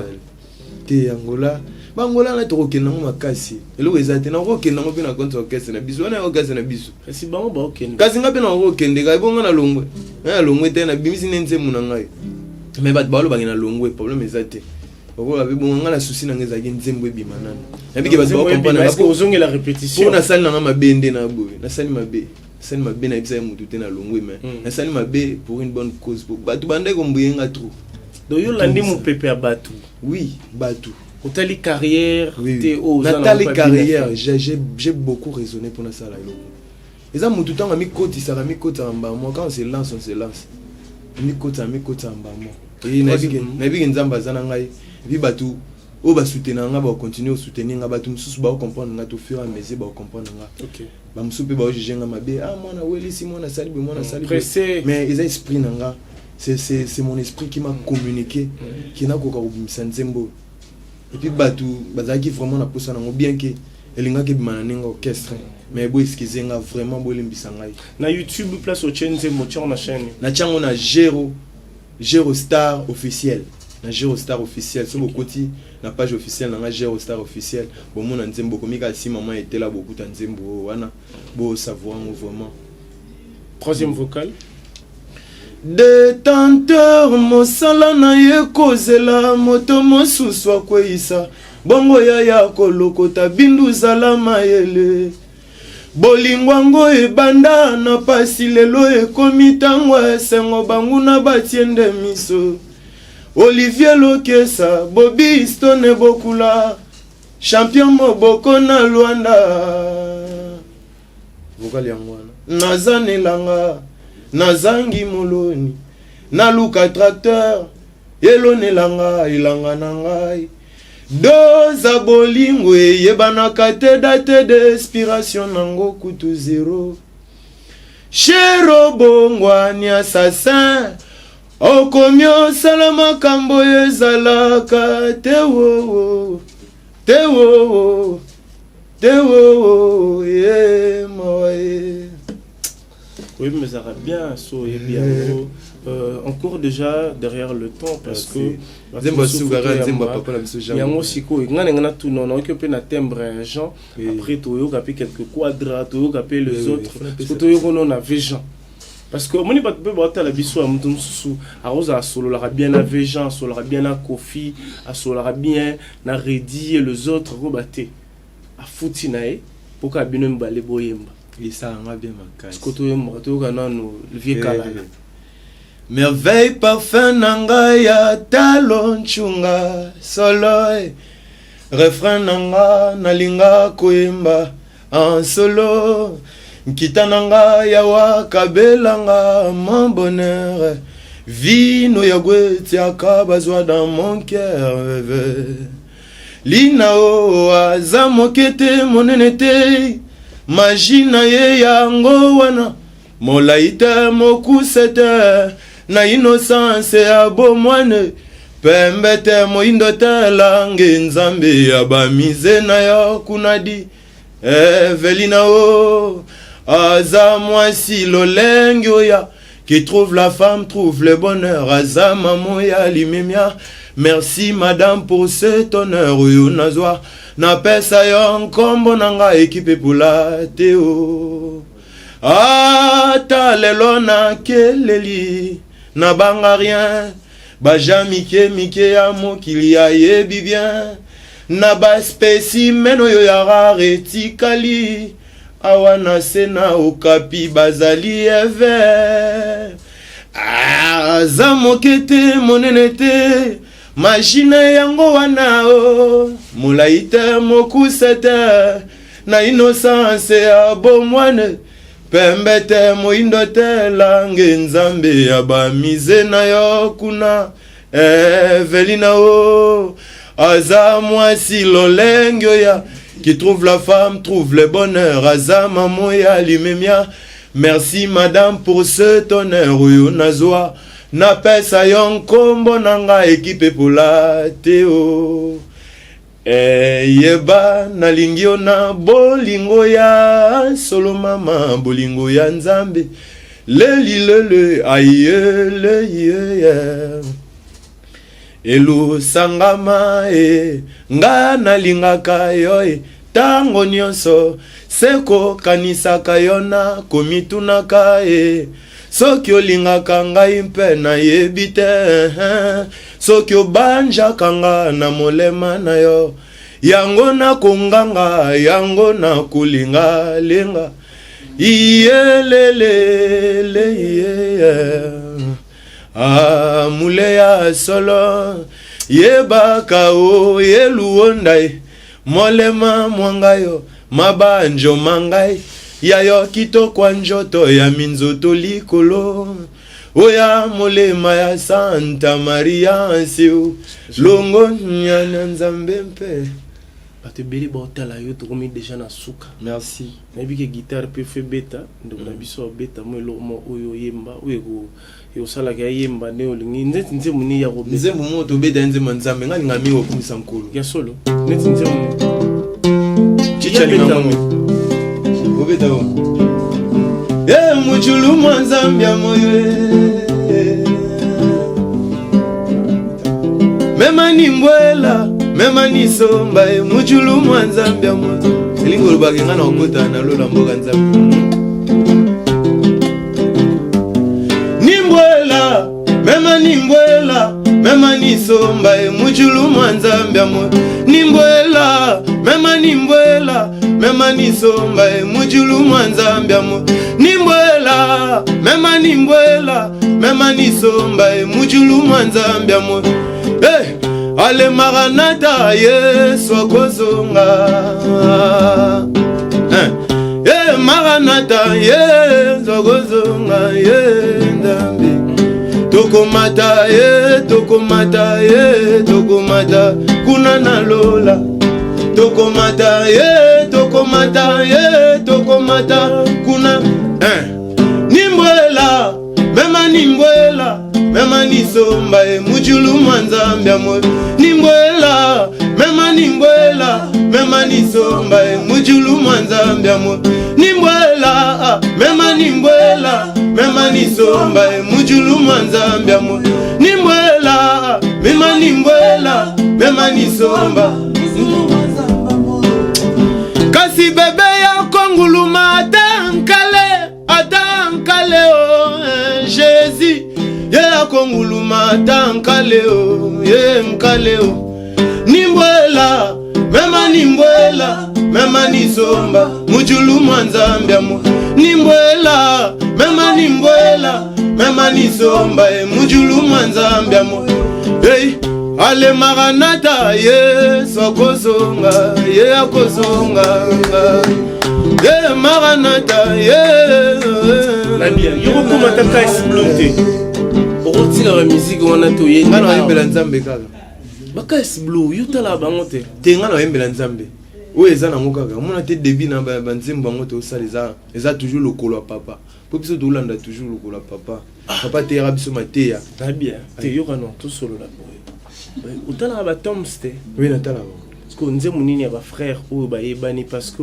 Te, Angola, bangola na tokokende yango makasi. Eloko eza te, nakokende yango mpe na compte orchestre na biso wana, ya orchestre na biso. Kasi bango baokende. Kasi nga mpe nakokende kaka ebonga na longwe. Ngai na longwe te, nabimisi nde nzembo na ngai. Mais bato balobaki na longwe, problème eza te. Bakola mpe bongo ngai na susi na ngai ezalaki nzembo ebima nano. Nabiki bato bacomprendre nga ozongela répétition. Mpo nasali na nga mabe nde na boye. Nasali mabe. Nasali mabe, nayebisa ye motu te na longwe, mais nasali mabe pour une bonne cause. Po bato bandaki kombuye nga trop. Donc yo olandi mopepe ya bato. Oui, bato. Otali carrière te oyo oza na Natali carrière, j'ai beaucoup raisonné pour nasala eloko. Eza motu ntango amikotisaka, amikotisaka mbamo. Quand on se lance, on se lance. Amikotisaka, amikotisaka mbamo. Nayebi ke Nzambe aza na ngai. Et puis bato oyo basoutenaka nga bakocontinue kosoutenir nga. Bato mosusu bakocomprendre nga to fur et à mesure bakocomprendre nga. Bamosusu mpe baojuge nga mabe: ah, mwana welisi, mwana asali boye, mwana asali boye. Pressé. Mais eza esprit na nga, c'est mon esprit qui m'a communiqué ke nakoka kobimisa nzembo oyo. Et puis bato bazalaki vraiment na posa nango, bien ke elingaki ebima na ndenge orchestre, mais bo excuse nga vraiment, bolimbisa ngai. Na YouTube, place otie nzembo, otie na chaîne? Natia yango na Gero, Gero Star officiel. Na Gero Star officiel, so bokoti na page officielle na nga, Gero Star officiel, bomona nzembo. Bokomi kaka si mama etela, bokuta nzembo oyo wana, bosavoure yango vraiment. Troisième vocal. Détenteur, mosala na ye kozela moto mosusu akweyisa bongo yaya kolokota bindu. Zala mayele, bolingo yango ebanda na pasi, lelo ekomi ntango ya esengo, banguna batie nde miso. Olivier Lokesa, Bobi Stone, Bokula champion moboko na Lwanda. Vocal yango wana. Naza nelanga, nazangi moloni, naluka tracteur elonelanga elanga na ngai. Doza bolingo eyebanaka te, date d'expiration nango kutu zero. Shero bongwani, assassin, okomi osala makambo ezalaka te wowo te wowo te wowo ye mawa ye. Oui, mais ça va bien, so oyebi yango. Encore déjà derrière le temps parce que nzembo asukaka, nzembo ya papa na biso Jean. Yango sikoyo ngai ndenge natuna, nayoki mpe na timbre ya Jean. Après toyoka mpe quelques quadra, toyoka mpe les autres. Parce que toyoka no na V Jean, parce que omoni bato mpe baotala biso ya moto mosusu akozala asololaka bien na V Jean, asololaka bien na Kofi, asololaka bien na Redi et les autres, koba te afuti na ye mpo kaka bino mibale boyemba. Esalanga bien makasi. Siko toyembaka, toyoka nano vie kalala. Merveille, parfum na ngai ya talo ncunga solo eh. Refrain na nga nalinga koyemba en solo. Nkita na nga ya wakabelanga mon bonheur, vino ya gwetiaka bazwa dans mon cœur. Lina o aza moke te, monene te, maji na ye yango wana, molai te, mokuse te, na innocence ya bomwane. Pembe te moindo te lange Nzambe ya bamize na yo kuna di Evelina o aza mwasi lolenge oya qui trouve la femme trouve le bonheur aza mamo ya limemia. Merci madame pour cet honneur oyo nazwa, napesa yo nkombo na nga ekipe pula te o ata lelo nakeleli nabanga rien, baja mike mike ya mokili ayebi bien na baspécimen oyo ya rare etikali awa na se na Okapi bazali eve. Aza moke te, monene te, mashine yango wana o molai te, mokuse te, na innocence ya bomwane, pembe te, moindo te, lange Nzambe ya bamize na yo kuna Evelina o aza mwasi lolenge oya qui trouve la femme trouve le bonheur aza mamo ya limemia. Merci madame pour cet honneur oyo nazwa, napesa yo nkombo na nga ekipe epola te o yeba nalingi yo na bolingo ya solo, mama, bolingo ya Nzambe leli lele ayele ye elusangama e nga nalingaka yo e ntango nyonso sekokanisaka yo na komitunaka e soki olingaka ngai mpe nayebi te, soki obanjaka nga na molema na yo yango nakonganga yango nakolingalinga iyelelele iye amule ya solo yebaka o yeluo ndai molema mwa yo mabanjo mangai ya yo kitoko njoto ya minzoto likolo oya molema ya Santa Maria nsiu longo nyana Nzambe mpe. Bato ebele baotala yo, tokomi déjà na suka. Merci. Nayebi ke guitare mpe fe beta ndeko na biso abeta mo eloko mo oyo oyemba oyo ekosalaka yayemba nde olingi neti nzembo nini ya kobeta? Nzembo moko tobeta ye nzembo ya Nzambe, ngai alinga mingi kokumisa Nkolo. Ya solo, neti nzembo? Chicha alinga mingi obeta o e mujulu mwa Nzambe ya moyo e. Mema ni mbwela, mema ni somba e mujulu mwa Nzambe ya moyo, elingi olobaka nga na okota na lola mboka Nzambe nimbwela, mema nimbwela, mema nisomba e mujulu mwa Nzambe ya moyo nimbwela, mema nimbwela, mema nisomba e mujulu mwa Nzambe ya moyo nimbwela, mema nimbwela, mema nisomba e mujulu mwa Nzambe ya moyo. Hey! Ale maranata, Yesu akozonga. Eh, eh, maranata, Yesu akozonga ye Nzambe tokomata ye, tokomata ye, tokomata kuna na lola, tokomata ye, tokomata ye, tokomata kuna eh. Nimbwela, mema nimbwela, mema nisomba e mujulu mwa Nzambe ya moyo nimbwela, mema nimbwela, mema nisomba e mujulu mwa Nzambe ya moyo nimbwela, ah, mema nimbwela, mema nisomba e mujulu mwa Nzambe ya moyo nimbwela, ah, mema nimbwela, mema nisomba. Kasi bebe ya konguluma ata nkale, ata nkale o eh, Jésus ye akonguluma ata nkale o ye nkale o nimbwela, mema nimbwela, mema nisomba mujulu mwa Nzambe ya mo nimbwela, mema nimbwela, mema nisomba e mujulu mwa Nzambe ya mo. Hey, ale maranata, Yesu akozonga ye, akozonga ye, maranata ye. Na bien, yo kokóma ata Kasi Blue te, okotika bamusique wana te, oye. Nga na oyembela Nzambe kaka. Bakasi Blue, yo tala bango te. Te, nga na oyembela Nzambe oyo eza nango kaka omona te début na banzembo yango tosala eza toujours lokolo ya papa, mpo biso tolanda toujours lokolo ya papa. Papa ateyaka biso mateya. Na bien te, yoka no tosolola boye. Otalaka batoms te? Oui, natalaka. Parce que nzembo nini ya bafrère oyo bayebani? Parce que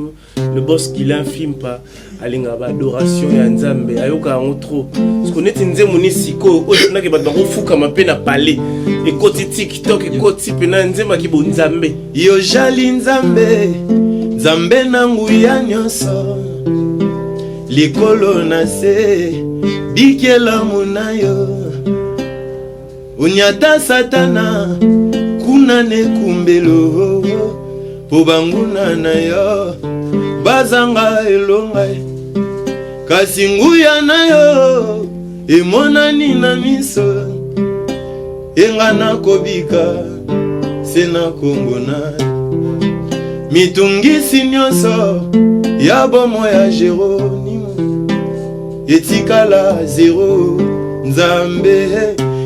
le boss Guilain Fimpa alingaka baadoration ya Nzambe, ayokaka yango trop. Parce que neti nzembo nini sikoyo oyo etunaki bato bakofukama mpe na palais, ekoti TikTok, ekoti mpena nzembo aki bonzambe? Yo jali Nzambe, Nzambe na nguya nyonso, likolo na se bikelamu na yo. Onyata Satana kuna nekumbelo, mpo banguna na yo bazanga elonga. Kasi nguya na yo emonani na miso enga. Nakobika se na kombo na mitungisi nyonso ya bomo ya Geronimo etikala zero. Nzambe,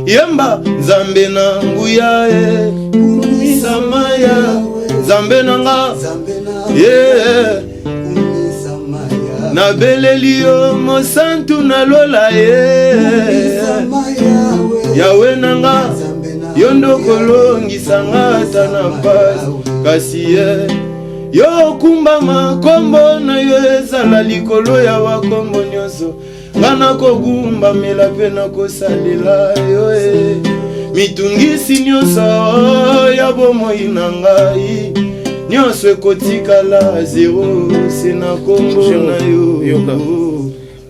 yemba Nzambe na nguya e, kumisama ya Nzambe na nga ye. Nabeleli yo, mosantu na lola ye, Yawe na nga. Yo nde okolongisa nga ata na pasi, kasi ye yo okumbama. Kombo na yo ezala likolo ya bakombo nyonso. Nga nakogumbamela mpe nakosalela yo e. Mitungisi nyonso ya bomoi na ngai nyonso ekotikala zero se na kombo na yo. Yoka,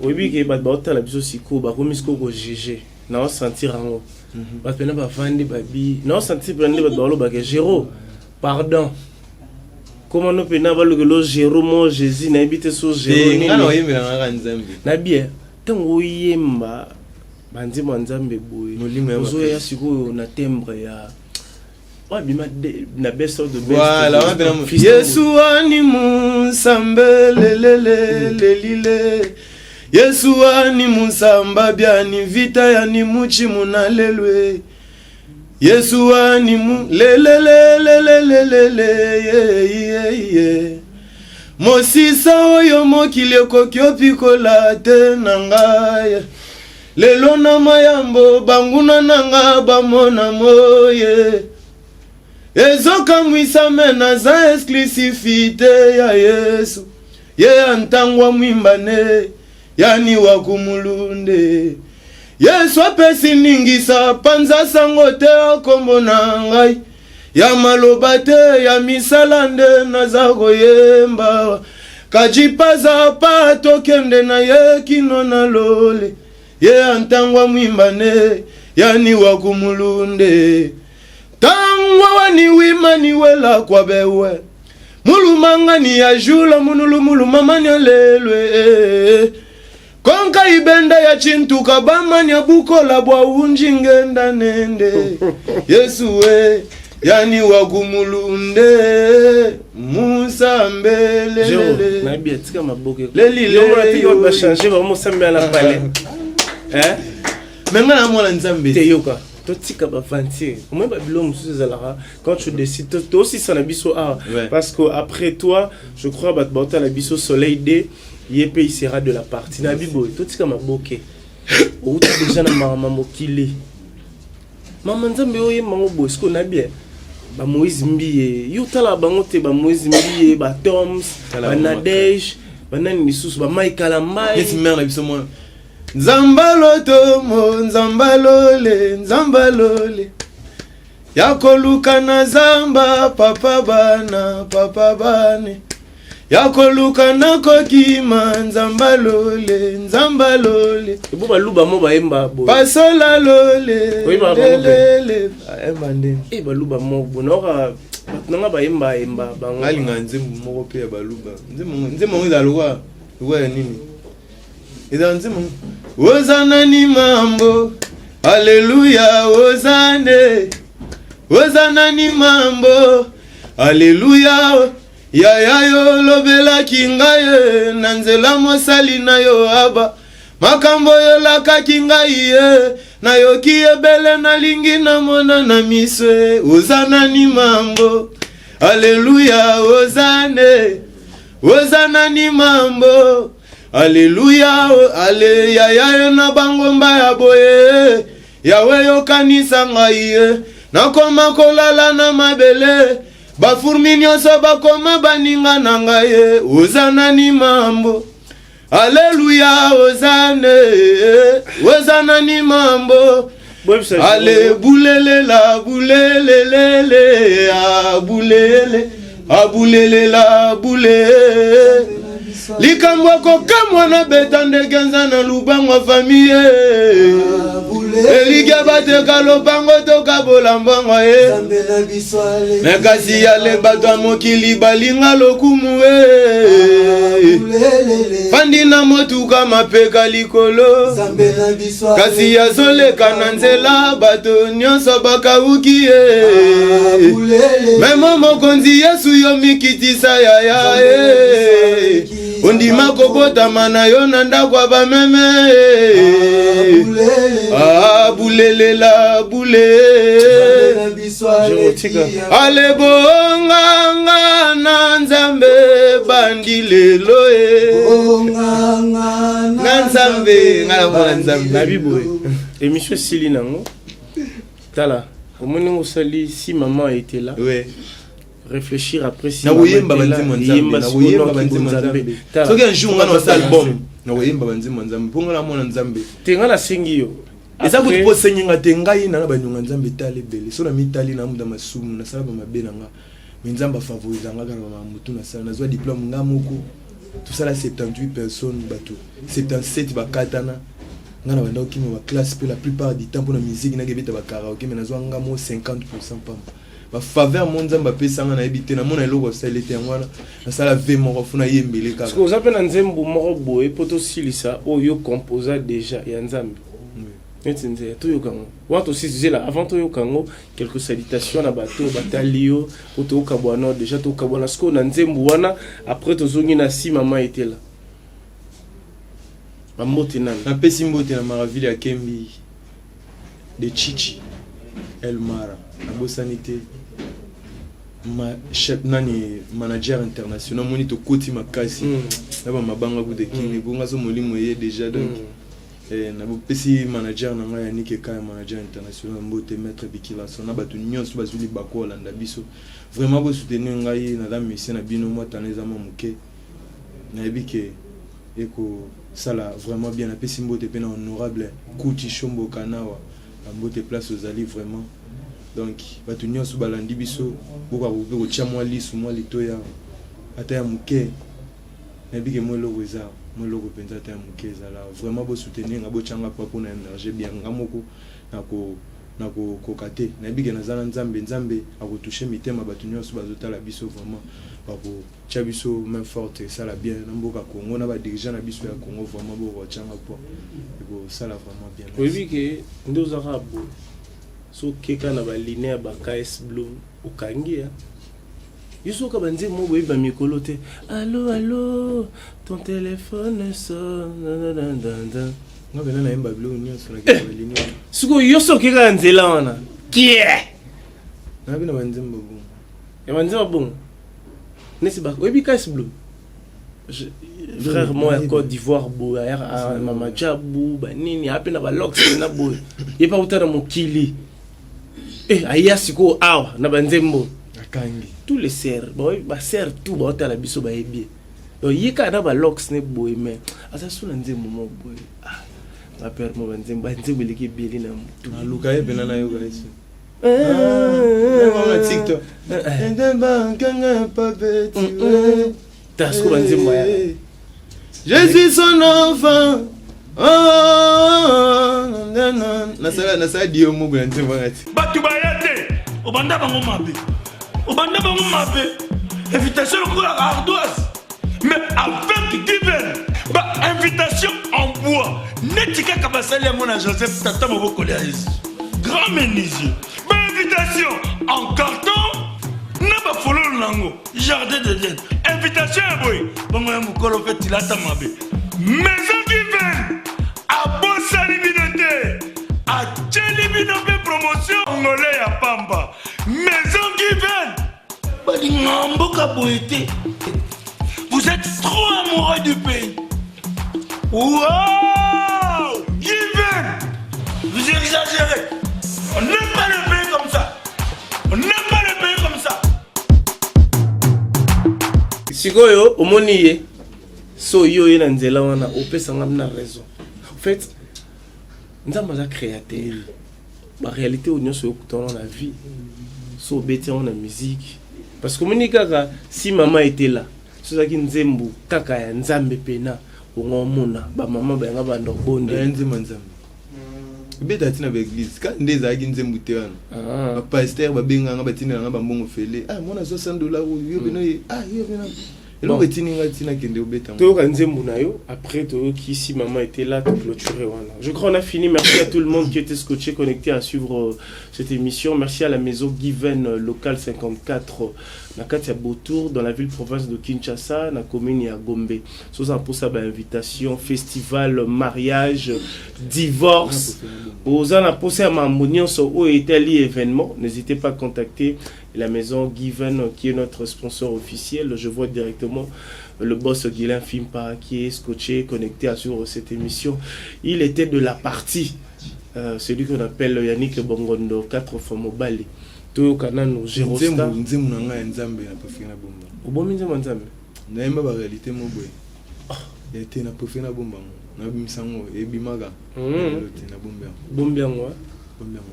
oyebi ke bato baotala biso sikoyo, bakomi sikoyo kojuger. Naosentir yango, bato mpena bavandi babi. Naosentir mpena nde bato balobaka: "Géro, pardon." Komano mpena balokelo Géro mo Jésus, nayebi te so Géro. Nga na oyembela kaka Nzambe. Nabi eh, ntango oyemba banzembo ya Nzambe boye, Molimo ya ozoya makasi. Sikoyo na timbre ya oyo abima na best of the best. Voilà, wana mpena Fils. Yesu wani musambe lelele lelile, Yesu wani musamba byani vita yani muchi munalelwe, Yesu wani mu lelelelelelele ye ye ye. Mosisa oyo mokili ekoki opikola te na ngai lelo na mayambo, banguna na nga bamona moye ezokamwisa, me naza exclusivité ya Yesu. Ye ya ntango amwimbane yani wa kumulunde. Yesu apesi ningisa panza sango te akombo na ngai ya maloba te, ya misala nde naza koyemba. Kajipaza pa tokende na ye kino na lole. Ye ya ntango amwimbane yani wa kumulunde. Tangwa wani wimani wela kwa bewe mulumangani ya jula munulu mulumamani alelwe konka ibenda ya chintuka bamanya bukola bwa unji ngenda nende. Yesu we yani wakumulunde musambelelele. Nayebi, atika maboke. Leli, Yo yo. bachange bamosambela na palais. Me nga na mwana Nzambe. Te, yoka, totika baventure omoi babilo mosusu ezalaka quand tu décides. Tosisa na biso awa, parce que après toi, je crois, bato baotala biso, Soleil D ye mpe il sera de la partie na biboye. Totika maboke. Outi déjà na makambo mokili, mama Nzambe oyembango boye. Sikoyo na bien bamoïse Mbiye, yo otala bango te? Bamoïse Mbiye, batoms, Tala. Banadege, banani lisusu, bamaikala mbai. Neti mare na biso mwana Nzamba lotomo, Nzamba lole, Nzamba lole ya koluka na zamba, papa bana, papa bane ya koluka na kokima, Nzamba lole, Nzamba lole. Ebo baluba mo bayemba boye. Pasola lole. Oyeba bango mpe? Lelele ayemba ndenge. E baluba mo boye, naoka bato nanga bayemba yemba bango. Alinga nzembo moko mpe ya baluba. Nzembo yango ezala lokwa ya nini? Ezala nzembo ozana ni mambo, aleluya, ozane, ozana ni mambo, aleluya. Yaya, yo olobelaki ngai ye na nzela mosali na yo aba makambo oyo olakaki ngai ye. Nayoki ebele, nalingi namona na miso e. Ozana ni mambo, aleluya, ozane, ozana ni mambo, aleluya, ale yaya yo na bangomba ya boye. Yawe, yokanisa ngai ye. Nakoma kolala na mabele, bafurmi nyonso bakoma baninga na ngai ye. Oza nani mambo? Aleluya, ozane, oza nani mambo? Boyebisa. Ale bulelela bulelelele abulele abulelela bule likambo akokamwa na beta ndeke nza na lubango ya famille elikya bateka lopango tokabola mbongo ye me kasi yale bato ya mokili balinga lokumu e fandi na motuka mapeka likolo kasi azoleka na nzela bato nyonso bakauki ye memo mokonzi Yesu yo mikitisa yaya e ondima kobotama na yo na ndako ya bameme abulelela bule ale bonganga na Nzambe bandi lelo e na Nzambe nga namona Nzambe. Nabi boye, émission esili nango. Tala, omoni ngo osali si maman était là. Réfléchir après si Nakoyemba banzembo Nzambe, nakoyemba banzembo Nzambe. Soki un jour nga na osala album, nakoyemba banzembo Nzambe mpo nga namona Nzambe. Te, nga nasengi yo. Eza kutu mpo osengi nga te. Ngai na banyonga Nzambe etala ebele. So na mitali na muta masumu, nasala bamabe na nga, mais Nzambe afavorise nga kaka na bamakambo tu nasala. Nazwa diplôme nga moko, tosala 78 personnes, bato 77 bakatana. Nga na banda okima baclasse mpe la plupart du temps mpona musique nakebeta bakaraoke, mais nazwa nga mo 50 pamba. Bafaveur mo Nzambe apesanga, nayebi te, namona eloko asali te. Yango wana nasala ve moko fo nayembele kaka. Oza mpe na nzembo moko boye mpo tosilisa, oyo composa déjà ya Nzambe, neti nzela toyoka yango wana tosisi. Zela, avant toyoka yango, quelques salutations na bato batali yo po tokabwana déjà. Tokabwana sikoyo na nzembo wana, après tozongi na si mama etela bambote nani. Napesi mbote na Maraville ya Kembi de Chichi El Mara. Nabosani te ma chef nani, manager international. Moni tokoti makasi na bamabanga kuta ekimi bonga so molimo eye déjà. Donc nabopesi manager na ngai Yannick Ekaya, manager international, mbote. Maître Bikilaso na bato nyonso bazwi libaku olanda biso, vraiment bosoutenir ngai. Naza musicien na bino, mwa tano eza mwa moke, nayebi ke ekosala vraiment bien. Napesi mbote mpe na honorable Kuti Shombo Kanawa, bambote place ozali vraiment. Donc bato nyonso balandi biso, bokoka mpe kotia mwa lisu, mwa litoya ata ya moke. Nayebi ke mwa eloko eza, mwa eloko mpenza ata ya moke ezala. Vraiment bosoutenir nga, botyanga mpa mpona émerger bien. Nga moko nakokoka te, nayebi ke naza na Nzambe. Nzambe akotouche mitema bato nyonso bazotala biso. Vraiment bakotia biso main forte, esala bien na mboka Congo, na badirigeant na biso ya Congo. Vraiment bokotyanga po ekosala vraiment bien. Oyebi ke nde ozaka boye, so okeka na baline ya baKS Bloom, okangi ya yo soka banzembo mo boyebi bamikolo te. Allo allo, ton téléphone sonne. Nga pena nayemba biloko nyonso nakeka baline. Sikoyo yo so okeka na nzela wana kie. Nayebi na banzembo bongo. Ya banzembo bongo neti oyebi KS Bloom, frère mo ya Côte d'Ivoire boye, ayaka Mama Jabu banini, aya mpe na balox na boye. Ye mpe auta na mokili e aya sikoyo awa na banzembo. Akangi. Tous les sœurs, basœurs tout baotala biso, bayebi ye. Donc ye kaka na balox ne boye, mais aza so na nzembo mo boye. Ah, bapère mo banzembo, banzembo eleki ebele na motu. Naluka ye mpena, nayoka ye so na TikTok. Ta sikoyo banzembo aya. Je suis son enfant. Oh, nasala nasala dio moko na nzembo wana ti. Bato baya te, obanda bango mabe, obanda bango mabe. Invitation lokola ardoise, mais avec divin ba invitation en bois neti kaka basali yango na Joseph, tata mobokoli ya Yesu, grand menuisier. Bainvitation en carton na bafololo nango, jardin d'Eden. Invitation ya boye bongo ya mokolo mpe tilata mabe. Maison Given abosani bino te, atieli bino mpe promotion ngole ya pamba. Maison Given balinga mboka boye te. Vous êtes trop amoureux du pays. Wow, Given, vous exagérez. On n'aime pas le pays comme ça. Sikoyo omoni ye so yo ye na nzela wana opesa nga na raison. En fait, Nzambe aza créateur. Ba réalité oyo nyonso okutana na vie. So obeti yango na musique. Parce que omoni kaka si maman était là, so ezalaki nzembo kaka ya Nzambe pena ongo omona ba mama bayanga banda Ya obondela. nzembo ya Nzambe ebeta ntina baeglise kaka nde ezalaki nzembo te wana. Ah. Bapaster babenganga, batindelanga bambongo fele. Ah, mwana azwa 100 $ oyo, yo bino ye. Ah, yo bino eloko. Bon. Etindi nga ntina kende obeta ngo. Toyoka nzembo na yo, après toyoki si maman était là, clôturer wana. Je crois on a fini. Merci à tout le monde qui était scotché, connecté à suivre cette émission. Merci à la maison Given local 54 na kati ya Botour, dans la ville province de Kinshasa, na commune ya Gombe. Soza mposa ba invitation, festival, mariage, divorce, oza na posa ya mambo nyonso oyo etali événement, n'hésitez pas à contacter la maison Given qui est notre sponsor officiel. Je vois directement le boss Guilain Fimpa qui est scotché, connecté à suivre cette émission. Il était de la partie, celui qu'on appelle Yannick Bongondo, quatre fois Mobali. Toyoka nano Nzembo Gerostar. nzembo na ngai ya Nzambe na préféré na bomba. Obomi nzembo ya Nzambe? Nayemba baréalité mo boye ya te, na préféré na bomba yango, nabimisa yango, ebimaka lelo te, nabomba yango. Bombi yango, ah. Bombi yango.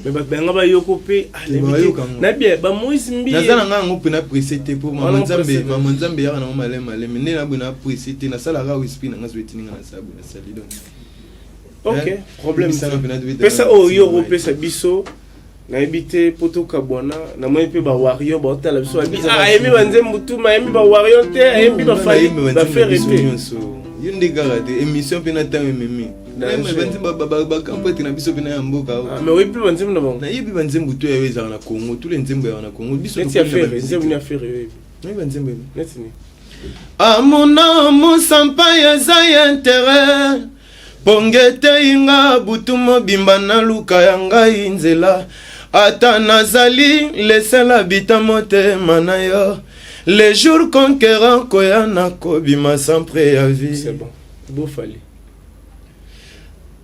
Mais bato bayanga bayoko mpe, ah, nayebi te. Bayoka yango. Nayebi eh, ba Moïse Mbi. Naza na ngai yango mpe na presse te mpo mama Wana Nzambe presse te. Mama Nzambe yaka nango maleme maleme nde naboye na presse te. Nasalaka oyo esprit na ngai so etindi ngai nasala boye, nasali donc. Ok, Eh, problème bisanga te. mpe na tobeta Pesa na oyo yo nsima. okopesa biso, nayebi te mpo tokabwana. Namoni mpe bawarrior baotala biso, babi: "Ah, ayembi banzembo tuma, ayembi bawarrior te, ayembi bafali Nayembi banzembo bafere biso te." nyonso, yo nde kaka te. Émission mpe na ntango ememi. Danger. Bakampo na biso mpe na ya mboka oyo. Ah, mais oyebi mpe banzembo na bango? Nayebi banzembo to yayo ezalaka na Congo, tous les nzembo ezalaka na Congo biso. Neti ya Tokoli na Ferre, nzembo ni ya Ferre oyebi? Nayebi banzembo ebi. Neti ni? Amona mosampa eza ya intérêt, ponge etei nga butu mobimba, naluka ya ngai nzela. Ata nazali lesela bita motema na yo, le jour conquérant koya nakobima sans préavis. C'est bon, bofali.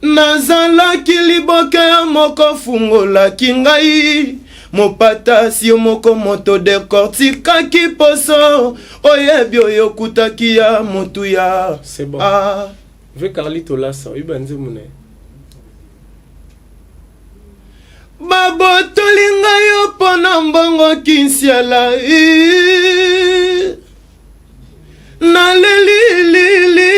Nazalaki liboke ya moko, fungolaki ngai mopatasi yo moko, moto dekortikaki poso oyebi oyo okutaki ya motuya. C'est bon. Ah. Ve Carli Tolasa, oyebi banzembo na ye? Babotoli ngai yo mpo na mbongo kinsiala, nalelilili.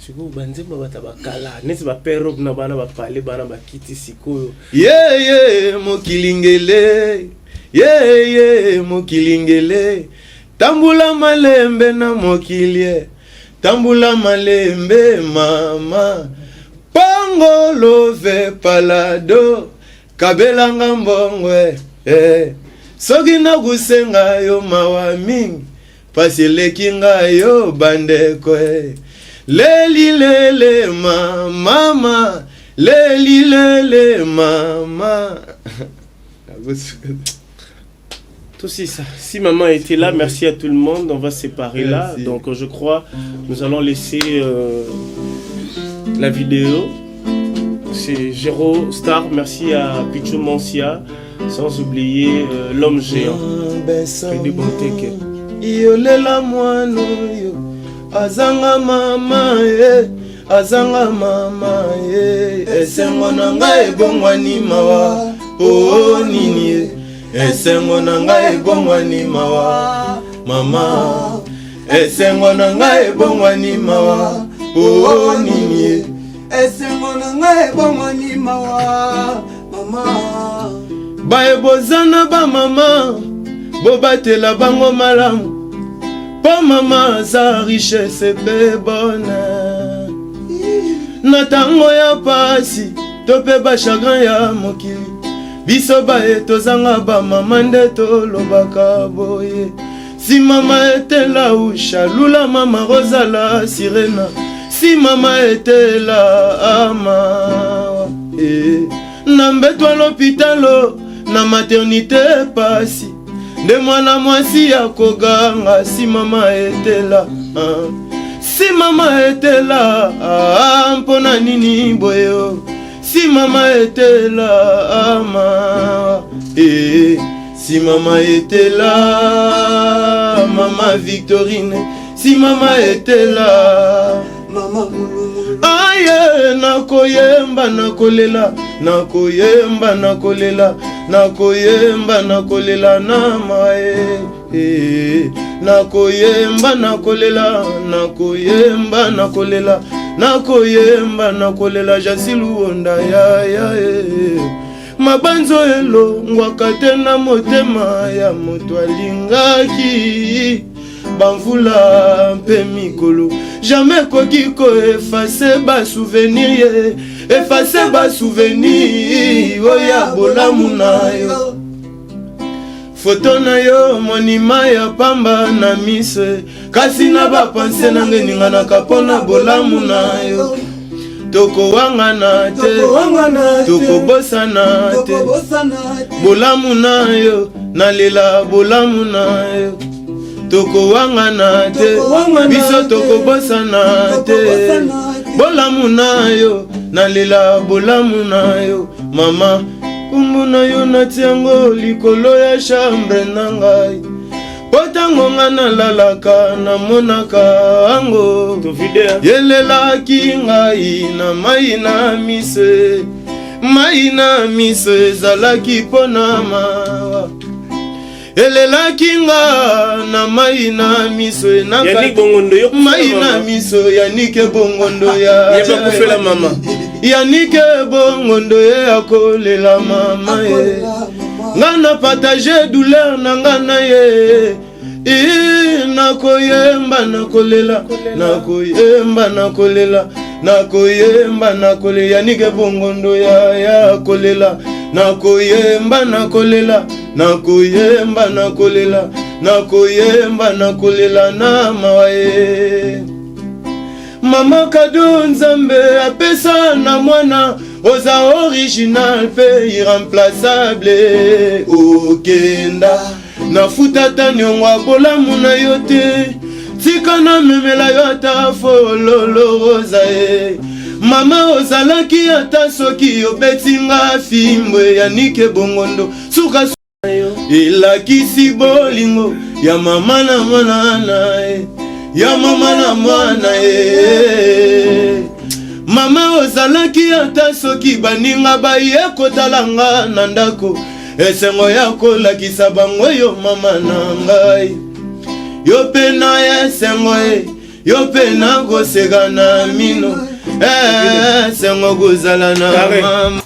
Sikoyo banzembo ya bato ya bakala neti baperobe na bana bapale, bana bakiti sikoyo. Yeye mokili ngele, yeye mokili ngele, tambula malembe na mokili e. Tambula malembe mama pangolove palado kabelanga mbongo e, eh. Soki nakusenga yo mawa mingi, pasi eleki ngai yo bandeko e. Leli lele ma mama, leli lele mama. Tout ça. Si maman était là, merci à tout le monde. On va se séparer là. Merci. Donc, je crois, nous allons laisser la vidéo. C'est Géro Star. Merci à Pichu Mancia. Sans oublier l'homme géant. Freddy Bonteke. Yolela mwana oyo azanga mama ye, azanga mama ye. Esengo na ngai ebongwani mawa po nini ye? Esengo na ngai ebongwani mawa mama, esengo na ngai ebongwani mawa po nini ye? Esengo na ngai ebongwani mawa mama. Baye boza na bamama, bobatela bango malamu, mpo mama aza richesse mpe bonheur na ntango ya pasi to mpe bachagrin ya mokili. Biso baye tozanga bamama nde tolobaka boye: si mama etela ushalula, mama rozala sirena, si mama etela amawa eh. Na mbeto ya lopitalo, na maternité, pasi nde mwana mwasi ya koganga: si mama etela, ah. Si mama etela, ah, mpona nini boye o? Si mama etela ama eh. Si maman était là, maman Victorine, si maman était là, mama mulumulu. Aye, nakoyemba nakolela, nakoyemba nakolela, nakoyemba nakolela na mae. Eh, nakoyemba nakolela, nakoyemba nakolela, nakoyemba nakolela Jansi Luonda ya ya eh. Mabanzo elongwaka te na motema ya moto alingaki bamvula mpe mikolo jamais ekoki koefase basouvenir ye efase basouvenir oyo ya bolamu na yo. Foto na yo monima ya pamba na miso, kasi na bapense na ngai eninganaka mpo na bolamu na yo. Tokowangana te, tokobosana te bolamu na yo, nalela bolamu na yo. Tokowangana te, biso tokobosana te bolamu na yo, nalela bolamu na yo. Mama, kombo na yo natia yango likolo ya chambre na ngai, po ntango nga nalalaka namonaka yango. Yelelaki ngai na mai na miso, mai na miso ezalaki mpo na mawa. Elelaki nga na mai na miso, mai na miso. Yanike Bongondo ya Yakufela mama. Yanike Bongondo ye akolela mama ye. Nga na partage douleur na nga na ye. Nakoyemba nakolela, nakoyemba nakolela, nakoyemba nakolela. Yanike Bongondo ya ya kolela, nakoyemba nakolela, nakoyemba nakolela, nakoyemba nakolela na mawa ye. Mama, kado Nzambe apesa na mwana, oza original mpe irremplaçable. Okenda, nafuta ata niongo ya bolamu na yo te. Tika namemela yo ata fololo rosa ye. Mama, ozalaki ata soki obeti nga fimbo. Yanike Bongondo suka elakisi bolingo ya mama na mwana na ye, ya mama na mwana ye. Mama, ozalaki ata soki baninga baye kotala nga na ndako, esengo ya kolakisa bango yo mama na ngai. Yo mpe na esengo ye, yo mpe nakoseka na mino, esengo kozala na mama.